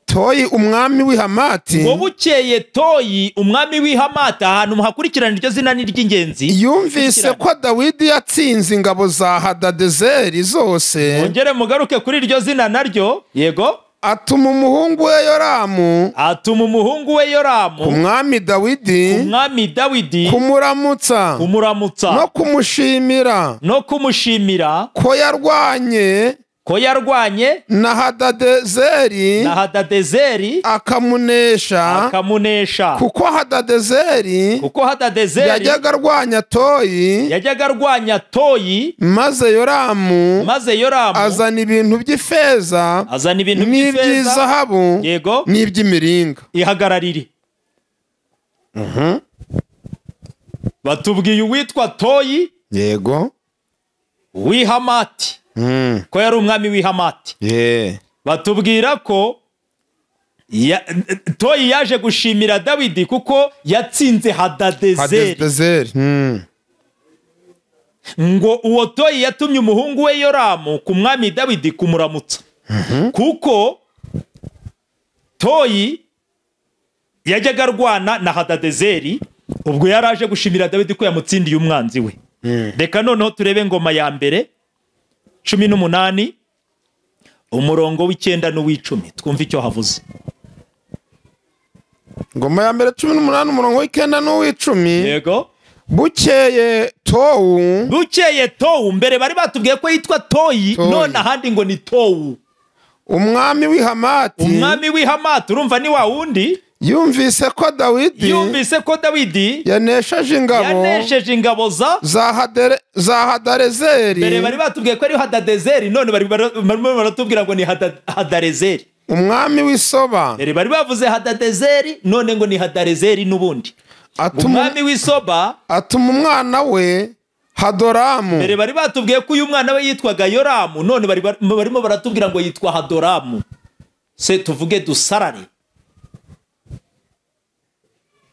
S1: Toyi umwami w'i Hamati,
S2: ngo bukeye Toyi umwami w'i Hamati, ahantu muhakurikirana iryo zina ni ry'ingenzi,
S1: yumvise ko Dawidi yatsinze ingabo za Hadadezeri zose.
S2: Ongere mugaruke kuri iryo zina naryo. Yego.
S1: Atuma umuhungu we Yoramu,
S2: atuma umuhungu we Yoramu
S1: ku mwami Dawidi,
S2: ku mwami Dawidi
S1: kumuramutsa,
S2: kumuramutsa
S1: no kumushimira,
S2: no kumushimira
S1: ko yarwanye,
S2: ko yarwanye
S1: na Hadadezeri,
S2: na Hadadezeri
S1: akamunesha,
S2: akamunesha.
S1: Kuko Hadadezeri,
S2: kuko Hadadezeri
S1: yajyaga arwanya Toyi,
S2: yajyaga arwanya Toyi.
S1: Maze Yoramu,
S2: maze Yoramu
S1: azana ibintu by'ifeza,
S2: azana ibintu by'ifeza
S1: n'iby'izahabu,
S2: yego,
S1: n'iby'imiringa.
S2: Ihagararire. Batubwiye uwitwa Toyi,
S1: yego,
S2: w'i Hamati, ko yari umwami w'i Hamati. Batubwira ko Toyi yaje gushimira Dawidi kuko yatsinze Hadadezeri. Ngo uwo Toyi yatumye umuhungu we Yoramu ku mwami Dawidi kumuramutsa, kuko Toyi yajyaga arwana na Hadadezeri, ubwo yaraje gushimira Dawidi ko yamutsindiye umwanzi we. Reka noneho turebe Ngoma ya mbere 18 umurongo w'9 n'uw'icumi, twumve icyo havuze.
S1: Ngoma ya mbere 18 umurongo w'9 n'uw'icumi.
S2: Yego.
S1: Bukeye Towu,
S2: bukeye Towu, mbere bari batubwiye ko yitwa Toyi, none ahandi ngo ni Towu,
S1: umwami w'i Hamati,
S2: umwami w'i Hamati, urumva ni wa wundi.
S1: Yumvise ko Dawidi,
S2: yumvise ko Dawidi
S1: yanesheje ingabo,
S2: yanesheje ingabo za
S1: Hadarezeri.
S2: Mbere bari batubwiye ko ari Hadadezeri, none bari barimo baratubwira ngo ni Hadarezeri,
S1: umwami w'isoba.
S2: Mbere bari bavuze Hadadezeri, none ngo ni Hadarezeri n'ubundi. Umwami w'isoba
S1: atuma umwana we Hadoramu.
S2: Mbere bari batubwiye ko uyu mwana we yitwaga Yoramu, none barimo baratubwira ngo yitwa Hadoramu. Se tuvuge dusarare.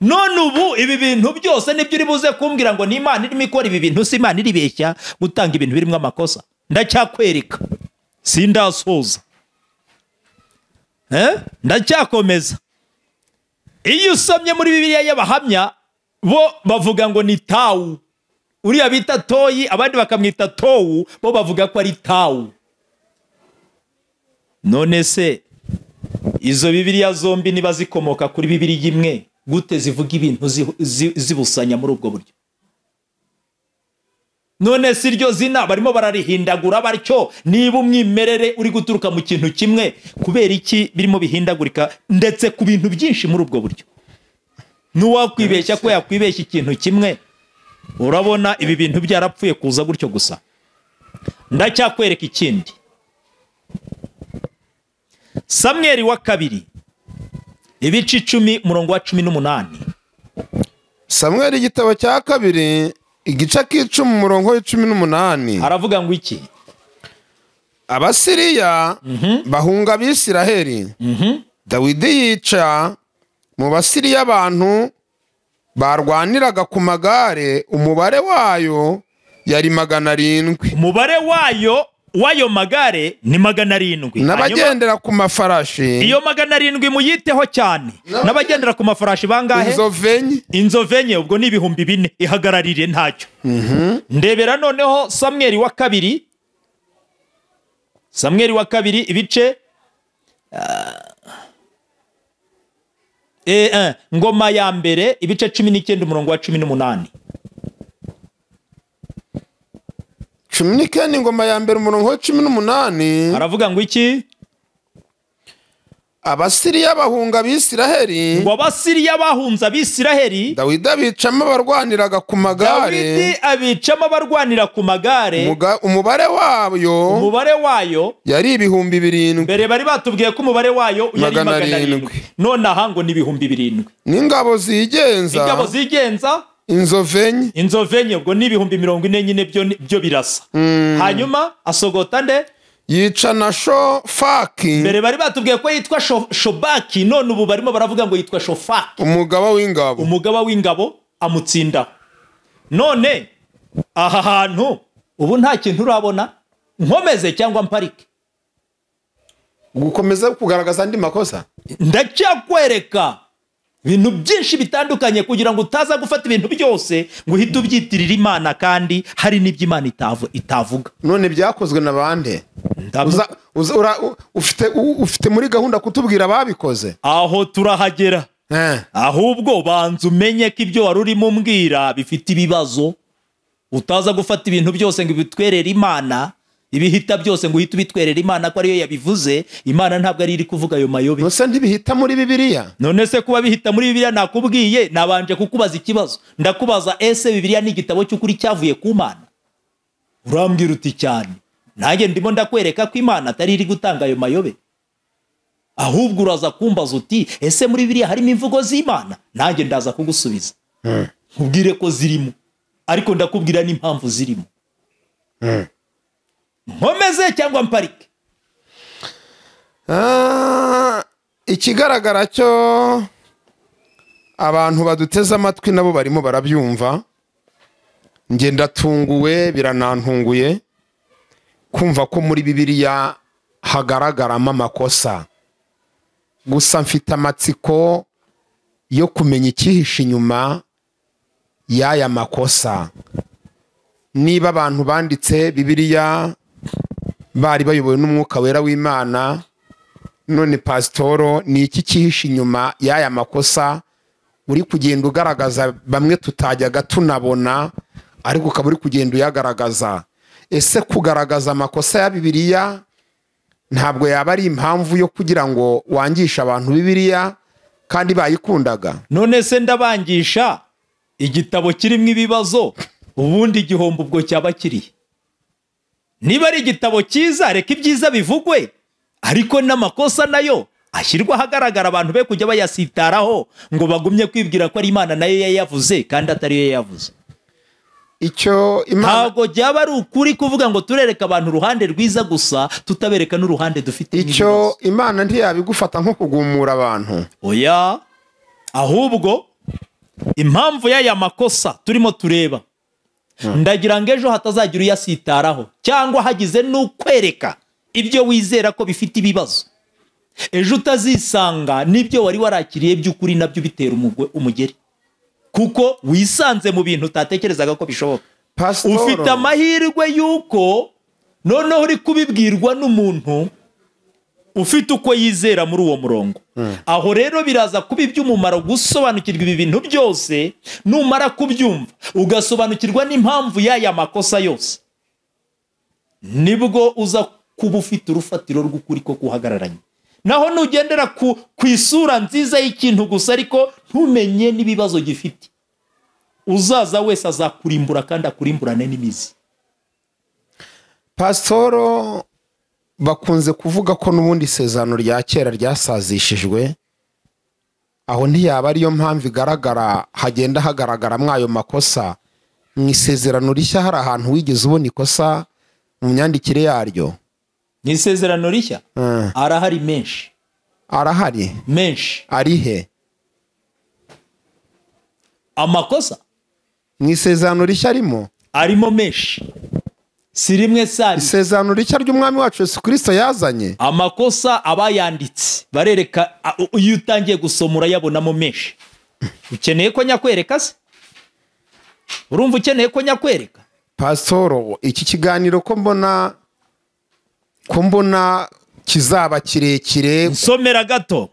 S2: None ubu ibi bintu byose nibyo uri buze kumbwira ngo ni Imana irimo ikora ibi bintu, si Imana iribeshya gutanga ibintu birimo amakosa. Ndacyakwereka, sindasoza, ndacyakomeza. Iyo usomye muri Bibiliya y'abahamya bo bavuga ngo ni Tawu, uriya bita Toyi abandi bakamwita Towu, bo bavuga ko ari Tawu. None se izo Bibiliya zombi niba zikomoka kuri Bibiliya imwe, gute zivuga ibintu zibusanya muri ubwo buryo? None si iryo zina barimo bararihindagura batyo? Niba umwimerere uri guturuka mu kintu kimwe, kubera iki birimo bihindagurika ndetse ku bintu byinshi muri ubwo buryo? N'uwakwibeshya ko yakwibeshya ikintu kimwe, urabona ibi bintu byarapfuye kuza gutyo gusa. Ndacyakwereka ikindi. Samweli wa kabiri ibice 10 umurongo wa 18.
S1: Samweli igitabo cya kabiri igice k'icumi umurongo wa 18.
S2: Aravuga ngo iki?
S1: Abasiriya bahunga Abisiraheli. Dawidi yica mu Basiriya abantu barwaniraga ku magare, umubare wayo yari 700.
S2: Umubare wayo wayo magare ni 700.
S1: N'abagendera ku mafarashi.
S2: Iyo 700 muyiteho cyane. N'abagendera ku mafarashi bangahe?
S1: Inzovenye.
S2: Inzovenye ubwo ni 4000, ihagararire ntacyo. Ndebera noneho Samweli wa kabiri. Samweli wa kabiri ibice ngoma ya mbere ibice 19 umurongo wa 18.
S1: 19 ingoma ya mbere umurongo wa 18.
S2: Aravuga ngo iki?
S1: Abasiriya bahunga Abisiraheli.
S2: Ngo Abasiriya bahunze Abisiraheli.
S1: Dawidi abicamo abarwaniraga ku magare.
S2: Dawidi abicamo abarwanira ku magare.
S1: Umubare wayo yari 7,000.
S2: Mbere bari batubwiye ko umubare wayo yari 700. None aha ngo ni 7,000.
S1: N'ingabo zigenza.
S2: Ingabo zigenza
S1: inzovenye.
S2: Inzovenye ubwo ni 40,000 nyine byo birasa. Hanyuma asogota nde?
S1: Yica na Shofaki.
S2: Mbere bari batubwiye ko yitwa Shobaki, none ubu barimo baravuga ngo yitwa Shofaki.
S1: Umugaba w'ingabo.
S2: Umugaba w'ingabo amutsinda. None aha hantu ubu nta kintu urabona, nkomeze cyangwa mparike?
S1: Gukomeza kugaragaza andi makosa?
S2: Ndacyakwereka ibintu byinshi bitandukanye kugira ngo utaza gufata ibintu byose ngo uhite ubyitirira Imana kandi hari n'ibyo Imana itavuga.
S1: None byakozwe na bande? Ufite muri gahunda kutubwira ababikoze?
S2: Aho turahagera. Ahubwo banza umenye ko ibyo wari urimo umbwira bifite ibibazo, utaza gufata ibintu byose ngo ibitwerere Imana, ibihita byose ngo uhite ubitwerera Imana ko ariyo yabivuze. Imana ntabwo ari iri kuvuga ayo mayobe.
S1: Nose ntibihita muri Bibiliya?
S2: None se kuba bihita muri Bibiliya nakubwiye, nabanje kukubaza ikibazo. Ndakubaza, ese Bibiliya ni igitabo cy'ukuri cyavuye ku Mana? Urambwira uti cyane. Nanjye ndimo ndakwereka ko Imana atari iri gutanga ayo mayobe. Ahubwo uraza kumbaza uti ese muri Bibiliya harimo imvugo z'Imana? Nanjye ndaza kugusubiza. Nkubwire ko zirimo, ariko ndakubwira n'impamvu zirimo. Nkomeze cyangwa mparike?
S1: Ikigaragara cyo abantu baduteze amatwi nabo barimo barabyumva. Nge ndatunguwe, biranantunguye kumva ko muri Bibiliya hagaragaramo amakosa. Gusa mfite amatsiko yo kumenya icyihishe inyuma y'aya makosa. Niba abantu banditse Bibiliya bari bayobowe n'umwuka wera w'Imana, none pasitoro ni iki cyihishe inyuma y'aya makosa uri kugenda ugaragaza bamwe tutajyaga tunabona, ariko ukaba uri kugenda uyagaragaza? Ese kugaragaza amakosa ya Bibiliya ntabwo yaba ari impamvu yo kugira ngo wangishe abantu Bibiliya kandi bayikundaga?
S2: None se ndabangisha igitabo kirimo ibibazo, ubundi igihombo ubwo cyaba kiri? Niba ari igitabo cyiza reka ibyiza bivugwe, ariko n'amakosa nayo Ashyirwa ahagaragara abantu be kujya bayasitaraho ngo bagumye kwibwira ko ari Imana nayo yayavuze kandi atari yo yayavuze.
S1: Icyo Imana
S2: ntabwo byaba ari ukuri kuvuga ngo turereka abantu uruhande rwiza gusa tutabereka n'uruhande dufite.
S1: Icyo Imana ntiyabigufata nko kugumura abantu.
S2: Oya, ahubwo impamvu y'aya makosa turimo tureba, ndagira ngo ejo hatazagira uyasitaraho cyangwa hagize n'ukwereka ibyo wizera ko bifite ibibazo, ejo utazisanga n'ibyo wari warakiriye by'ukuri nabyo bitera umugeri, kuko wisanze mu bintu utatekerezaga ko bishoboka. Ufite amahirwe y'uko noneho uri kubibwirwa n'umuntu ufite uko yizera muri uwo murongo. Aho rero biraza kuba iby'umumaro gusobanukirwa ibi bintu byose. Numara kubyumva ugasobanukirwa n'impamvu y'aya makosa yose, nibwo uza kuba ufite urufatiro rw'ukuri ko kuhagararanye. Naho nugendera ku isura nziza y'ikintu gusa ariko ntumenye n'ibibazo gifite, uzaza wese azakurimbura kandi akurimburane n'imizi.
S1: Pasitoro, bakunze kuvuga ko n'ubundi isezerano rya kera ryasazishijwe. Aho ntiyaba ariyo mpamvu igaragara hagenda hagaragara mwayo makosa mu isezerano rishya? Hari ahantu wigeze ubona ikosa mu myandikire yaryo?
S2: Mu isezerano rishya arahari menshi.
S1: Arahari
S2: menshi.
S1: Arihe
S2: amakosa
S1: mu isezerano rishya? Arimo,
S2: arimo menshi, si rimwe sari.
S1: Isezerano rishya ry'umwami wacu Yesu Kristo yazanye
S2: amakosa abayanditse barereka, iyo utangiye gusoma urayabonamo menshi. Ukeneye ko nyakwereka se? Urumva ukeneye ko nyakwereka?
S1: Pasitoro, iki kiganiro ko mbona kizaba kirekire.
S2: Nsomera gato.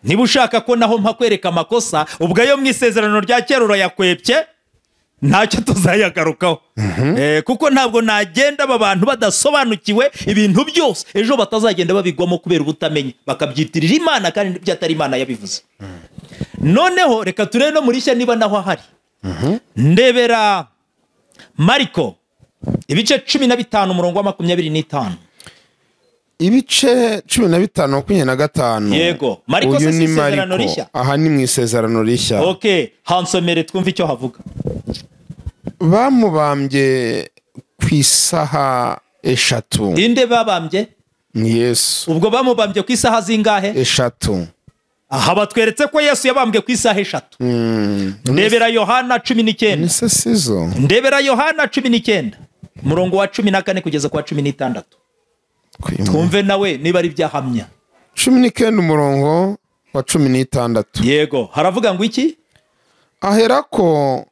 S2: Niba ushaka ko naho mpakwereka amakosa, ubwo ayo mu isezerano rya kera urayakwepye, ntacyo tuzayagarukaho. Kuko ntabwo nagenda aba bantu badasobanukiwe ibintu byose, ejo batazagenda babigwamo kubera ubutamenya, bakabyitirira Imana kandi byatari Imana yabivuze. Noneho reka turebe no muri shya niba naho ahari. Ndebera Mariko ibice 15 umurongo wa 25.
S1: Ibice 15 25.
S2: Yego, Mariko se isezerano rishya.
S1: Aha ni mu isezerano rishya.
S2: Okay, hansomere twumve icyo havuga.
S1: Bamubambye ku isaha 3.
S2: Inde babambye?
S1: Ni Yesu.
S2: Ubwo bamubambye ku isaha zingahe?
S1: 3.
S2: Aha batweretse ko Yesu yabambwe ku isaha 3. Ndebera Yohana 19.
S1: Ni sizo.
S2: Ndebera Yohana 19 umurongo wa 14 kugeza kwa 16. Twumve nawe niba ari byahamya.
S1: 19 umurongo wa 16.
S2: Yego, haravuga ngo iki?
S1: Aherako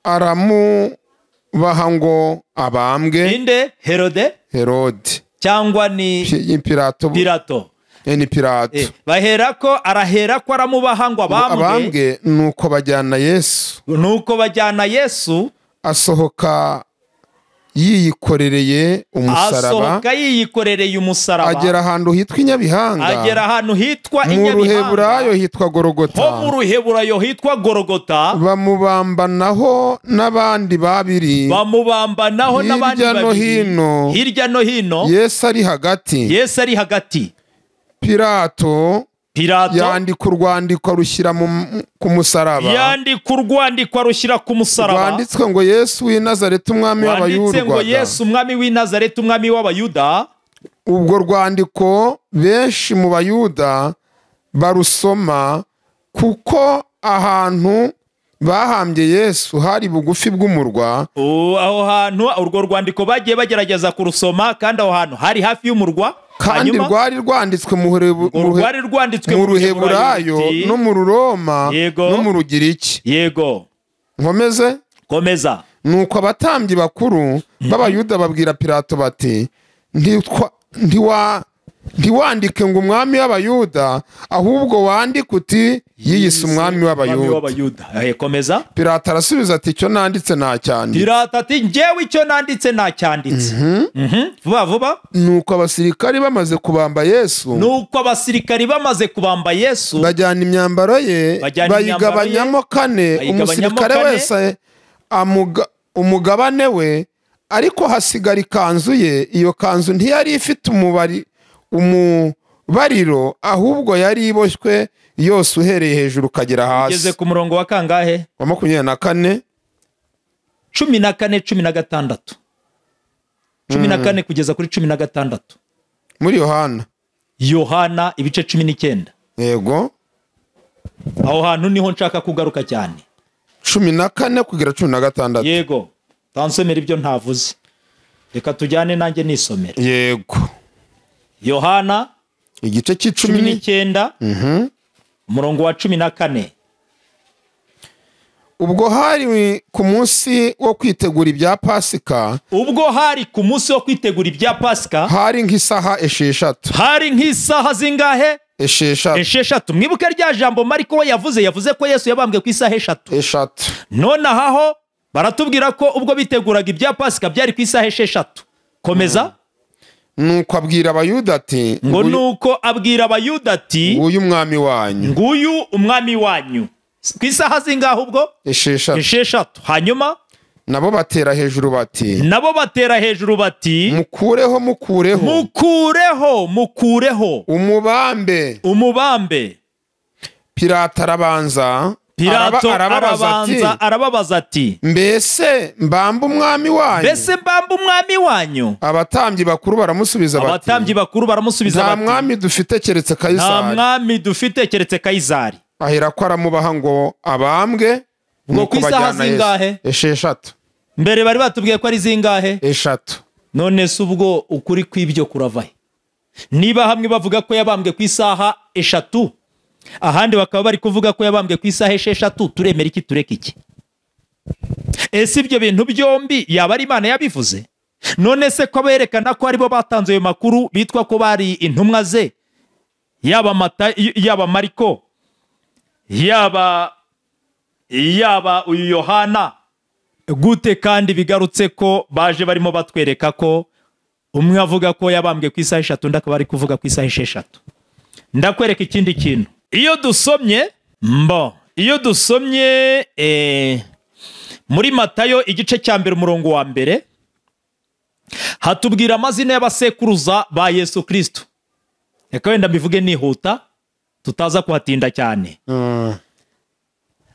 S1: aramubaha ngo abambwe.
S2: Inde? Herode?
S1: Herode.
S2: Cyangwa ni
S1: Pilato.
S2: Pilato.
S1: Ni Pilato.
S2: Baherako araherako aramubaha ngo abambwe.
S1: Nuko bajyana Yesu.
S2: Nuko bajyana Yesu.
S1: Asohoka yiyikorereye umusaraba.
S2: Asohoka yiyikorereye umusaraba.
S1: Agera ahantu hitwa Inyabihanga.
S2: Agera ahantu hitwa Inyabihanga.
S1: Mu Ruheburayo hitwa Gorogota.
S2: Ho mu Ruheburayo hitwa Gorogota.
S1: Bamubambanaho n'abandi babiri.
S2: Bamubambanaho n'abandi babiri. Hirya no hino.
S1: Yesu ari hagati.
S2: Yesu ari hagati.
S1: Pilato yandika urwandiko rushyira ku musaraba.
S2: Yandika urwandiko rushyira ku musaraba.
S1: Rwanditswe ngo Yesu w'i Nazareti umwami w'Abayuda.
S2: Rwanditse ngo Yesu umwami w'i Nazareti umwami w'Abayuda.
S1: Ubwo rwandiko benshi mu Bayuda barusoma, kuko ahantu bahambye Yesu hari bugufi bw'umurwa.
S2: Aho hantu urwo rwandiko bagiye bagerageza kurusoma, kandi aho hantu hari hafi y'umurwa.
S1: Kandi rwari rwanditswe mu Ruheburayo no mu Ruroma no mu Rugiriki.
S2: Yego.
S1: Nkomeze?
S2: Komeza.
S1: Nuko abatambyi bakuru b'Abayuda babwira Pilato bati, ntiwandike ngo umwami w'Abayuda, ahubwo wandike uti yiyise umwami w'Abayuda.
S2: Komeza.
S1: Pilato arasubiza ati, icyo nanditse ntacyanditse.
S2: Pilato ati, njyewe icyo nanditse ntacyanditse. Vuba vuba.
S1: Nuko abasirikari bamaze kubamba Yesu.
S2: Nuko abasirikari bamaze kubamba Yesu.
S1: Bajyana imyambaro ye, bayigabanyamo kane, umusirikare wese umugabane we, ariko hasigara ikanzu ye. Iyo kanzu ntiyari ifite Rubariro, ahubwo yari iboshywe yose uhereye hejuru ukagera hasi.
S2: Ugeze ku murongo wa kangahe?
S1: Wa 24.
S2: 14, 16. 14 kugeza kuri 16.
S1: Muri Yohana.
S2: Yohana ibice 19.
S1: Yego.
S2: Aho hantu niho nshaka kugaruka cyane.
S1: 14 kugera 16.
S2: Yego. Tansomera ibyo ntavuze. Reka tujyane nanjye nisomera.
S1: Yego.
S2: Yohana
S1: igice cy'icumi
S2: 19. Umurongo wa 14.
S1: Ubwo hari ku munsi wo kwitegura ibya Pasika.
S2: Ubwo hari ku munsi wo kwitegura ibya Pasika.
S1: Hari nk'isaha 6.
S2: Hari nk'isaha zingahe?
S1: 6.
S2: 6. Mwibuke rya jambo Mariko we yavuze ko Yesu yabambwe ku isaha 3.
S1: 6.
S2: None aho baratubwira ko ubwo biteguraga ibya Pasika byari ku isaha 6. Komeza.
S1: Nuko abwira Abayuda ati,
S2: ngo nuko abwira Abayuda ati,
S1: nguyu umwami wanyu.
S2: Nguyu umwami wanyu. Ku isaha zingahe ubwo?
S1: 6.
S2: 6. Hanyuma
S1: nabo batera hejuru bati, mukureho, mukureho,
S2: mukureho, mukureho,
S1: umubambe,
S2: umubambe.
S1: Pilato arabanza,
S2: Pilato arababaza ati,
S1: mbese mbamba umwami wanyu?
S2: Mbese mbamba umwami wanyu?
S1: Abatambyi bakuru baramusubiza bati, nta mwami dufite keretse Kayisari.
S2: Nta mwami dufite keretse Kayisari.
S1: Ahera ko aramubaha ngo abambwe.
S2: Ngo ku isaha zingahe?
S1: 6.
S2: Mbere bari batubwiye ko ari zingahe?
S1: 3.
S2: None se ubwo ukuri kw'ibyo kuravahe? Niba hamwe bavuga ko yabambwe ku isaha 3, ahandi bakaba bari kuvuga ko yabambwe ku isaha 6, turemera iki tureka iki? Ese ibyo bintu byombi yaba ari Imana yabivuze? None se ko berekana ko aribo batanze ayo makuru bitwa ko bari intumwa ze, yaba Matayo, yaba Mariko, yaba uyu Yohana, gute kandi bigarutse ko baje barimo batwereka ko umwe avuga ko yabambwe ku isaha 3, undi akaba ari kuvuga ku isaha 6? Ndakwereka ikindi kintu. Iyo dusomye muri Matayo igice cya 1 umurongo wa 1, hatubwira amazina y'abasekuruza ba Yesu Kristo. Reka wenda mbivuge nihuta tutaza kuhatinda cyane.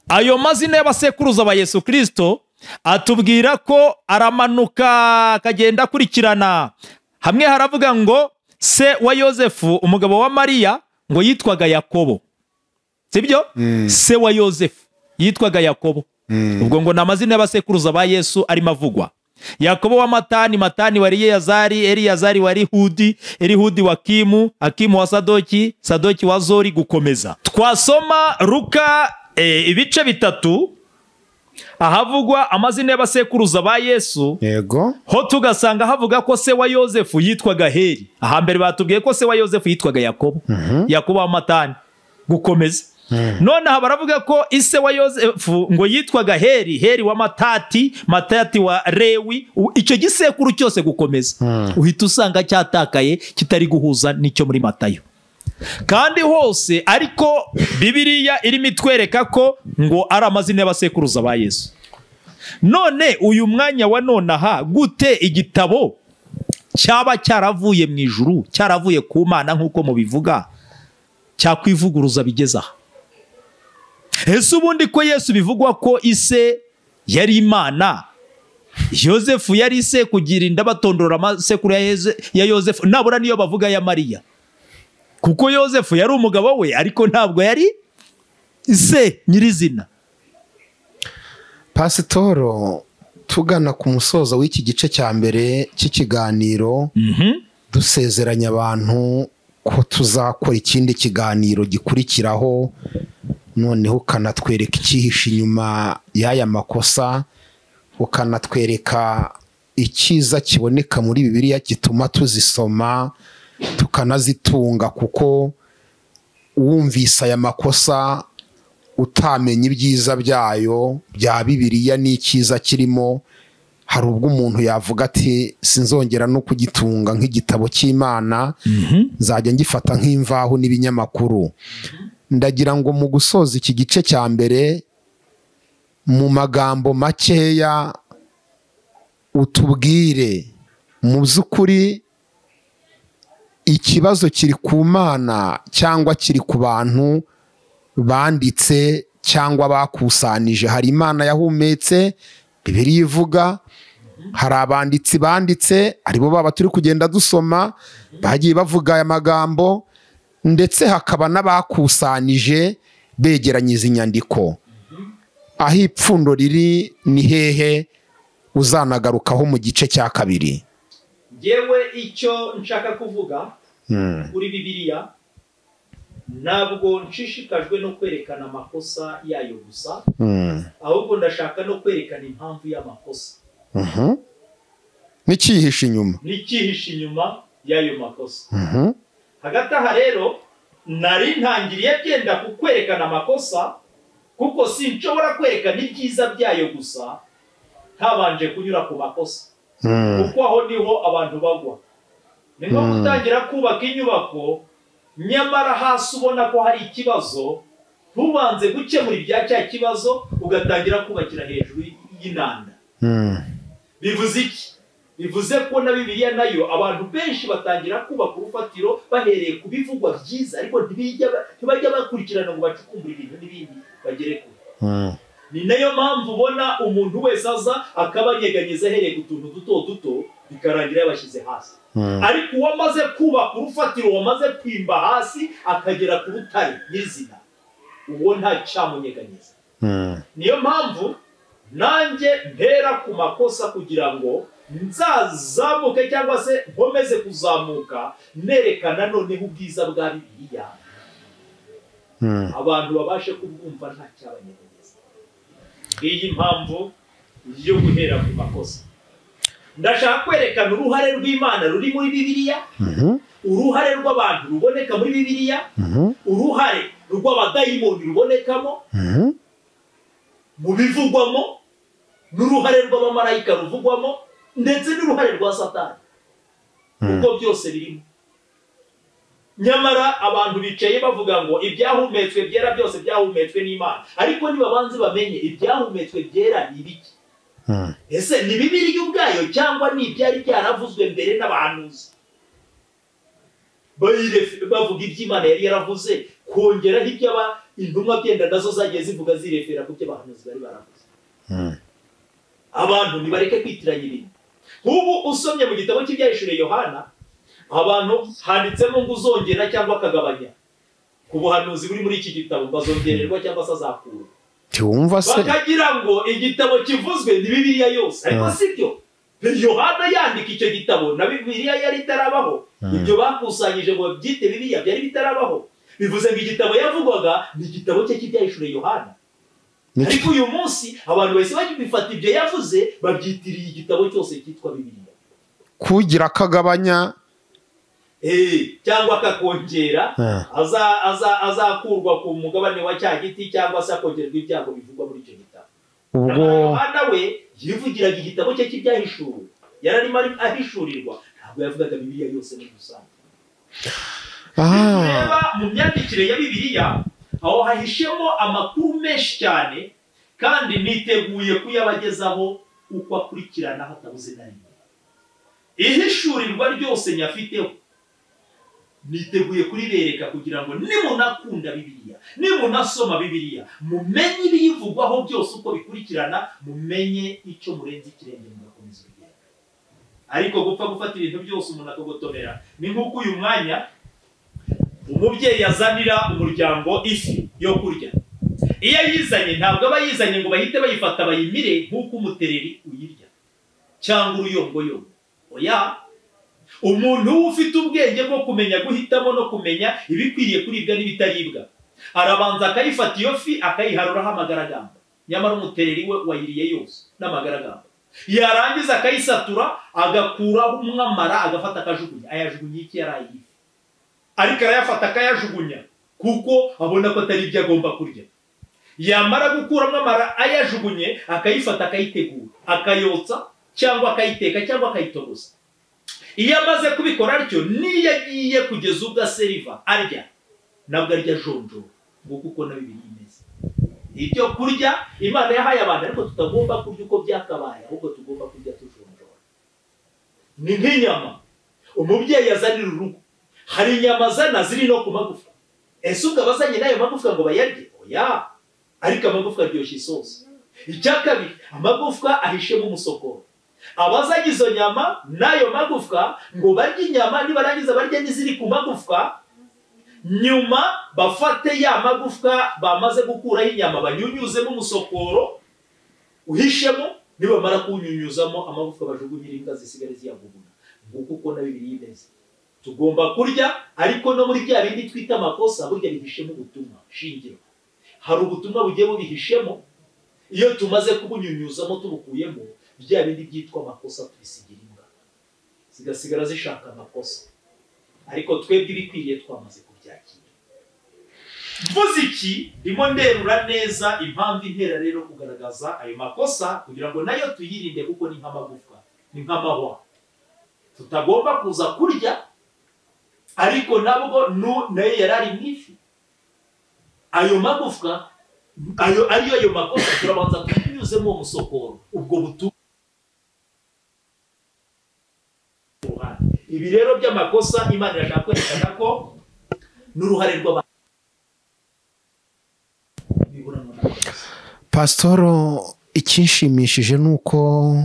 S2: Ayo mazina y'abasekuruza ba Yesu Kristo atubwira ko aramanuka akagenda akurikirana. Hamwe haravuga ngo se wa Yosefu umugabo wa Mariya ngo yitwaga Yakobo. Sibyo? Se wa Yosefu yitwaga Yakobo. Ubwo ngo namazina y'abasekuruza ba Yesu arimo avugwa. Yakobo wa Matani, Matani wa Eliyazari, Eliyazari wa Erihudi, Erihudi wa Akimu, Akimu wa Sadoki, Sadoki wa Zori, gukomeza. Twasoma Luka ibice 3 ahavugwa amazina y'abasekuruza ba Yesu.
S1: Yego.
S2: Ho tugasanga havuga ko se wa Yosefu yitwaga Heri. Ahambere batubwiye ko se wa Yosefu yitwaga Yakobo. Yakobo wa Matani, gukomeza. None aha baravuga ko ise wa Yosefu ngo yitwaga Heri, Heri wa Matati, Matati wa Rewi. Icyo gisekuru cyose gukomeza. Uhita usanga cyatakaye kitari guhuza n'icyo muri Matayo. Kandi hose ariko Bibiliya irimo itwereka ko ngo ari amazina y'abasekuruza ba Yesu. None uyu mwanya wa nonaha gute igitabo cyaba cyaravuye mu ijuru, cyaravuye ku Mana nkuko mubivuga, cyakwivuguruza bigeza aha? Ese ubundi ko Yesu bivugwa ko ise yari Imana, Yosefu yari ise kugira inda batondora amasekuru ya Yosefu, nabura niyo bavuga ya Mariya, kuko Yosefu yari umugabo we ariko ntabwo yari ise nyirizina.
S1: Pasitoro, tugana ku musozo w'iki gice cya mbere cy'ikiganiro, dusezeranya abantu ko tuzakora ikindi kiganiro gikurikiraho, noneho ukanatwereka icyihishe inyuma y'aya makosa, ukanatwereka icyiza kiboneka muri Bibiliya gituma tuzisoma tukanazitunga, kuko wumvise aya makosa utamenya ibyiza byayo bya Bibiliya n'icyiza kirimo, hari ubwo umuntu yavuga ati sinzongera no kugitunga nk'igitabo cy'Imana, nzajya ngifata nk'imvaho n'ibinyamakuru. Ndagira ngo mu gusoza iki gice cya mbere mu magambo makeya utubwire mu by'ukuri Ikibazo kiri ku Mana cyangwa kiri ku bantu banditse cyangwa bakusanije. Hari Imana yahumetse, Bibiliya ivuga, hari abanditsi banditse aribo baba turi kugenda dusoma bagiye bavuga aya magambo, ndetse hakaba n'abakusanije begeranyiza inyandiko. Aho ipfundo riri ni hehe? Uzanagarukaho mu gice cya kabiri.
S2: Ngewe icyo nshaka kuvuga kuri Bibiliya, ntabwo nshishikajwe no kwerekana amakosa yayo gusa, ahubwo ndashaka no kwerekana impamvu y'amakosa.
S1: N'ikihishe inyuma.
S2: N'ikihishe inyuma y'ayo makosa. Hagati aha rero nari ntangiriye byenda kukwerekana amakosa, kuko sinshobora kwerekana ibyiza byayo gusa ntabanje kunyura ku makosa. Kuko aho niho abantu bagwa. Ni nko gutangira kubaka inyubako, nyamara hasi ubona ko hari ikibazo, ntubanze gukemura ibya cya kibazo, ugatangira kubakira hejuru y'inanda. Bivuze iki? Bivuze ko na Bibiliya nayo abantu benshi batangira kubaka urufatiro bahereye ku bivugwa byiza, ariko ntibajya bakurikirana ngo bacukumbure ibintu n'ibindi bagere kure. Ni nayo mpamvu ubona umuntu wese aza akabanyeganyeza ahereye ku tuntu duto duto, bikarangira yabashyize hasi. Ariko uwamaze kubaka urufatiro, wamaze kwimba hasi akagera ku rutare nyirizina, uwo nta cyamunyeganyeza. Niyo mpamvu nanjye mpera ku makosa kugira ngo nzazamuke cyangwa se nkomeze kuzamuka nerekana noneho ubwiza bwa Bibiliya, abantu babashe kubwumva nta cyabanyeganyeza. Iyi mpamvu yo guhera ku makosa. Ndashaka kwerekana uruhare rw'Imana ruri muri Bibiliya, uruhare rw'abantu ruboneka muri Bibiliya, uruhare rw'abadayimoni rubonekamo mu bivugwamo, n'uruhare rw'abamarayika ruvugwamo, ndetse n'uruhare rwa Satani, kuko byose birimo. Nyamara abantu bicaye bavuga ngo ibyahumetswe byera byose byahumetswe n'Imana, ariko nibabanze bamenye ibyahumetswe byera ni ibiki. Ese ni Bibiliya ubwayo cyangwa ni ibyari byaravuzwe mbere n'abahanuzi bavuga iby'Imana yari yaravuze, kongeraho iby'aba intumwa byenda nazo zagiye zivuga zirefera ku byo abahanuzi bari baravuze. Abantu nibareke kwitiranya ibintu. Nk'ubu usomye mu gitabo cy'Ibyahishuriwe Yohana, abantu handitsemo ngo uzongera cyangwa akagabanya ku buhanuzi buri muri iki gitabo, bazongererwa cyangwa se azakurwa. Bakagira ngo igitabo kivuzwe ni Bibiliya yose, ariko sibyo. Yohana yandika icyo gitabo na Bibiliya yari itarabaho. Ibyo bakusanyije ngo babyite Bibiliya byari bitarabaho. Bivuze ngo igitabo yavugwaga ni igitabo cye cy'Ibyahishuriwe Yohana. Ariko uyu munsi abantu bahise bagifata ibyo yavuze babyitiriye igitabo cyose cyitwa Bibiliya.
S1: Kugira akagabanya
S2: cyangwa akakongera, azakurwa ku mugabane wa cya giti cyangwa se akongerwa ibyago bivugwa muri icyo gitabo.
S1: Ubwo
S2: Yohana we yivugiraga igitabo cye cy'Ibyahishuwe, yararimo ahishurirwa, ntabwo yavugaga Bibiliya yose muri rusange. Reba mu myandikire ya Bibiliya, aho hahishemo amakuru menshi cyane, kandi niteguye kuyabagezaho uko akurikirana hatabuze na rimwe. Ihishurirwa ryose nyafiteho niteguye kuribereka kugira ngo nimunakunda Bibiliya, nimunasoma Bibiliya, mumenye ibiyivugwaho byose uko bikurikirana, mumenye icyo murenze ikirenge mugakomeza urugendo. Ariko gupfa gufata ibintu byose umuntu akagotomera, ni nk'uko uyu mwanya umubyeyi azanira umuryango ifi yo kurya. Iyo ayizanye ntabwo aba ayizanye ngo bahite bayifata bayimire nk'uko umutereri uyirya cyangwa uruyongoyongo. Oya, umuntu ufite ubwenge bwo kumenya guhitamo no kumenya ibikwiriye kuribwa n'ibitaribwa, arabanza akayifata iyo fi akayiharuraho amagaragamba, nyamara umutereri we wayiriye yose n'amagaragamba. Yarangiza akayisatura agakuraho umwamara, agafata akajugunya. Ayajugunya iki? Yaraye ifi, ariko arayafata akayajugunya kuko abona ko atari ibyo agomba kurya. Yamara gukuramo amara ayajugunye, akayifata akayitegura, akayotsa cyangwa akayiteka cyangwa akayitogosa. Iyo amaze kubikora atyo, niyo agiye kugeza ubwo aseriva arya, nabwo arya jonjora, nguko uko na Bibiliya imeze. Ibyo kurya Imana yahaye abantu, ariko tutagomba kurya uko byakabaye, ahubwo tugomba kurya tujonjora. Ni nk'inyama umubyeyi azanira urugo, Hari inyama zana ziri no ku magufa. Ese ubwo abazanye n'ayo magufwa ngo bayarye? Oya, ariko amagufwa aryoshya isosi. Icya kabiri, amagufwa ahishemo umusokoro. Abazanye izo nyama n'ayo magufwa ngo barye inyama, nibarangiza barye n'iziri ku magufwa, nyuma bafate ya magufwa bamaze gukuraho inyama banyunyuzemo umusokoro uhishemo, nibamara kuwunyunyuzamo amagufwa bajugunyira imbwa zisigare ziyaguguna. Nguko uko na Bibiliya imeze. Tugomba kurya, ariko no muri bya bindi twita amakosa burya bihishemo ubutumwa shingiro. Hari ubutumwa bugiye bubihishemo, iyo tumaze kubunyunyuzamo tubukuyemo, bya bindi byitwa amakosa tubisigira imbwa, zigasigara zishaka amakosa. Ariko twebwe ibikwiriye twamaze kubyakira. Mvuze iki, ndimo nderura neza impamvu intera rero kugaragaza ayo makosa kugira ngo nayo tuyirinde, kuko ni nk'amagufwa, ni nk'amahwa tutagomba kuza kurya. Ariko nabwo nayo yari ari mu ifi. Ayo magufwa ayo ariyo ayo makosa turabanza tunyuzemo umusokoro, ubwo butumwa. Ibi rero by'amakosa Imana irashaka kwerekana ko n'uruhare rw'abantu.
S1: Pasitoro, ikinshimishije nuko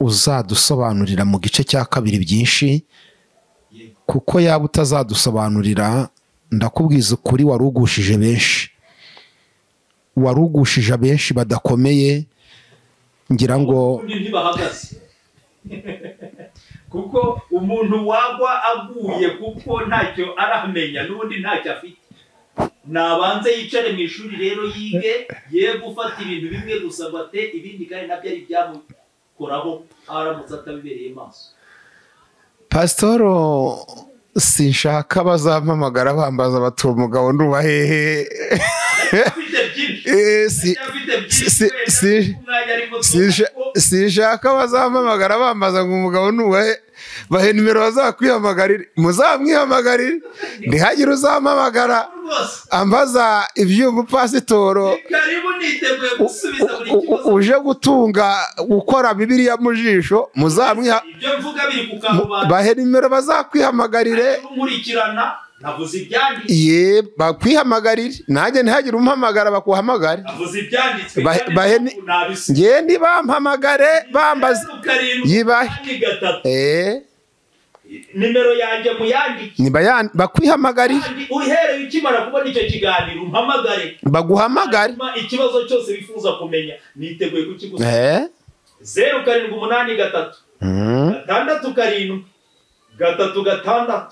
S1: uzadusobanurira mu gice cya kabiri byinshi, kuko yaba utazadusobanurira ndakubwiza ukuri warugushije benshi, warugushije abenshi badakomeye, ngira ngo
S2: ntibahagaze. Kuko umuntu wagwa aguye kuko ntacyo aramenya n'ubundi ntacyo afite, nabanze yicare mu ishuri rero yige, ye gufata ibintu bimwe gusa ngo ate ibindi kandi nabyo ari byamukoraho aramutse atabibereye maso.
S1: Pasitoro, sinshaka bazampamagara bambaza bati uwo mugabo nduba hehe. Sinshaka bazampamagara bambaza ngo umugabo nduba he, bahe nimero bazakwihamagarire, muzamwihamagarire, ntihagire uzampamagara ambaza iby'umupasitoro uje gutunga gukora Bibiliya mu jisho, muzamwiha bahe nimero bazakwihamagarire, ye bakwihamagarire, nanjye ntihagire umpamagara bakuhamagare, bahe nge ntibampamagare bambaza yibahe
S2: nimero yanjye muyandike,
S1: bakwihamagarire,
S2: uhereye ukimara kubona icyo kiganiro umpamagare,
S1: baguhamagare,
S2: ikibazo cyose wifuza kumenya niteguye kukigusubiza. 0783 67 36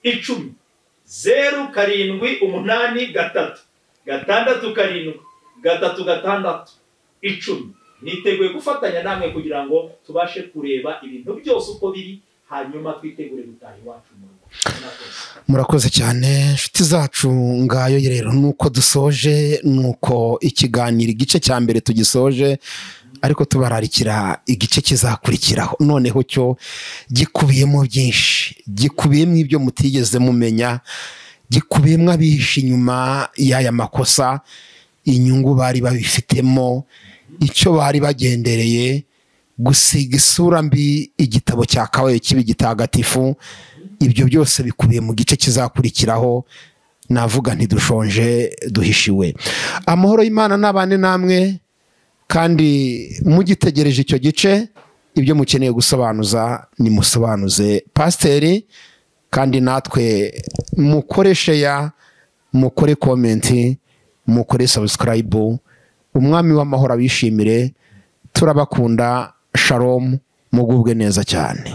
S2: 10, 0783 67 36 10. Niteguye gufatanya namwe kugira ngo tubashe kureba ibintu byose uko biri, hanyuma twitegure gutaha iwacu mu rugo.
S1: Murakoze cyane inshuti zacu. Ngayo rero nuko dusoje, nuko ikiganiro igice cya mbere tugisoje, ariko tubararikira igice kizakurikiraho. Noneho cyo gikubiyemo byinshi, gikubiyemo ibyo mutigeze mumenya, gikubiyemo abihishe inyuma y'aya makosa, inyungu bari babifitemo, icyo bari bagendereye, gusiga isura mbi igitabo cya kabaye kibi gitagatifu. Ibyo byose bikubiye mu gice kizakurikiraho. Navuga ntidushonje duhishiwe. Amahoro y'Imana n'abane namwe, kandi mugitegereje icyo gice, ibyo mukeneye gusobanuza nimusobanuze pasiteri, kandi natwe mukore share, mukore comment, mukore subscribe. Umwami w'amahoro abishimire. Turabakunda. Shalom, mugubwe neza cyane.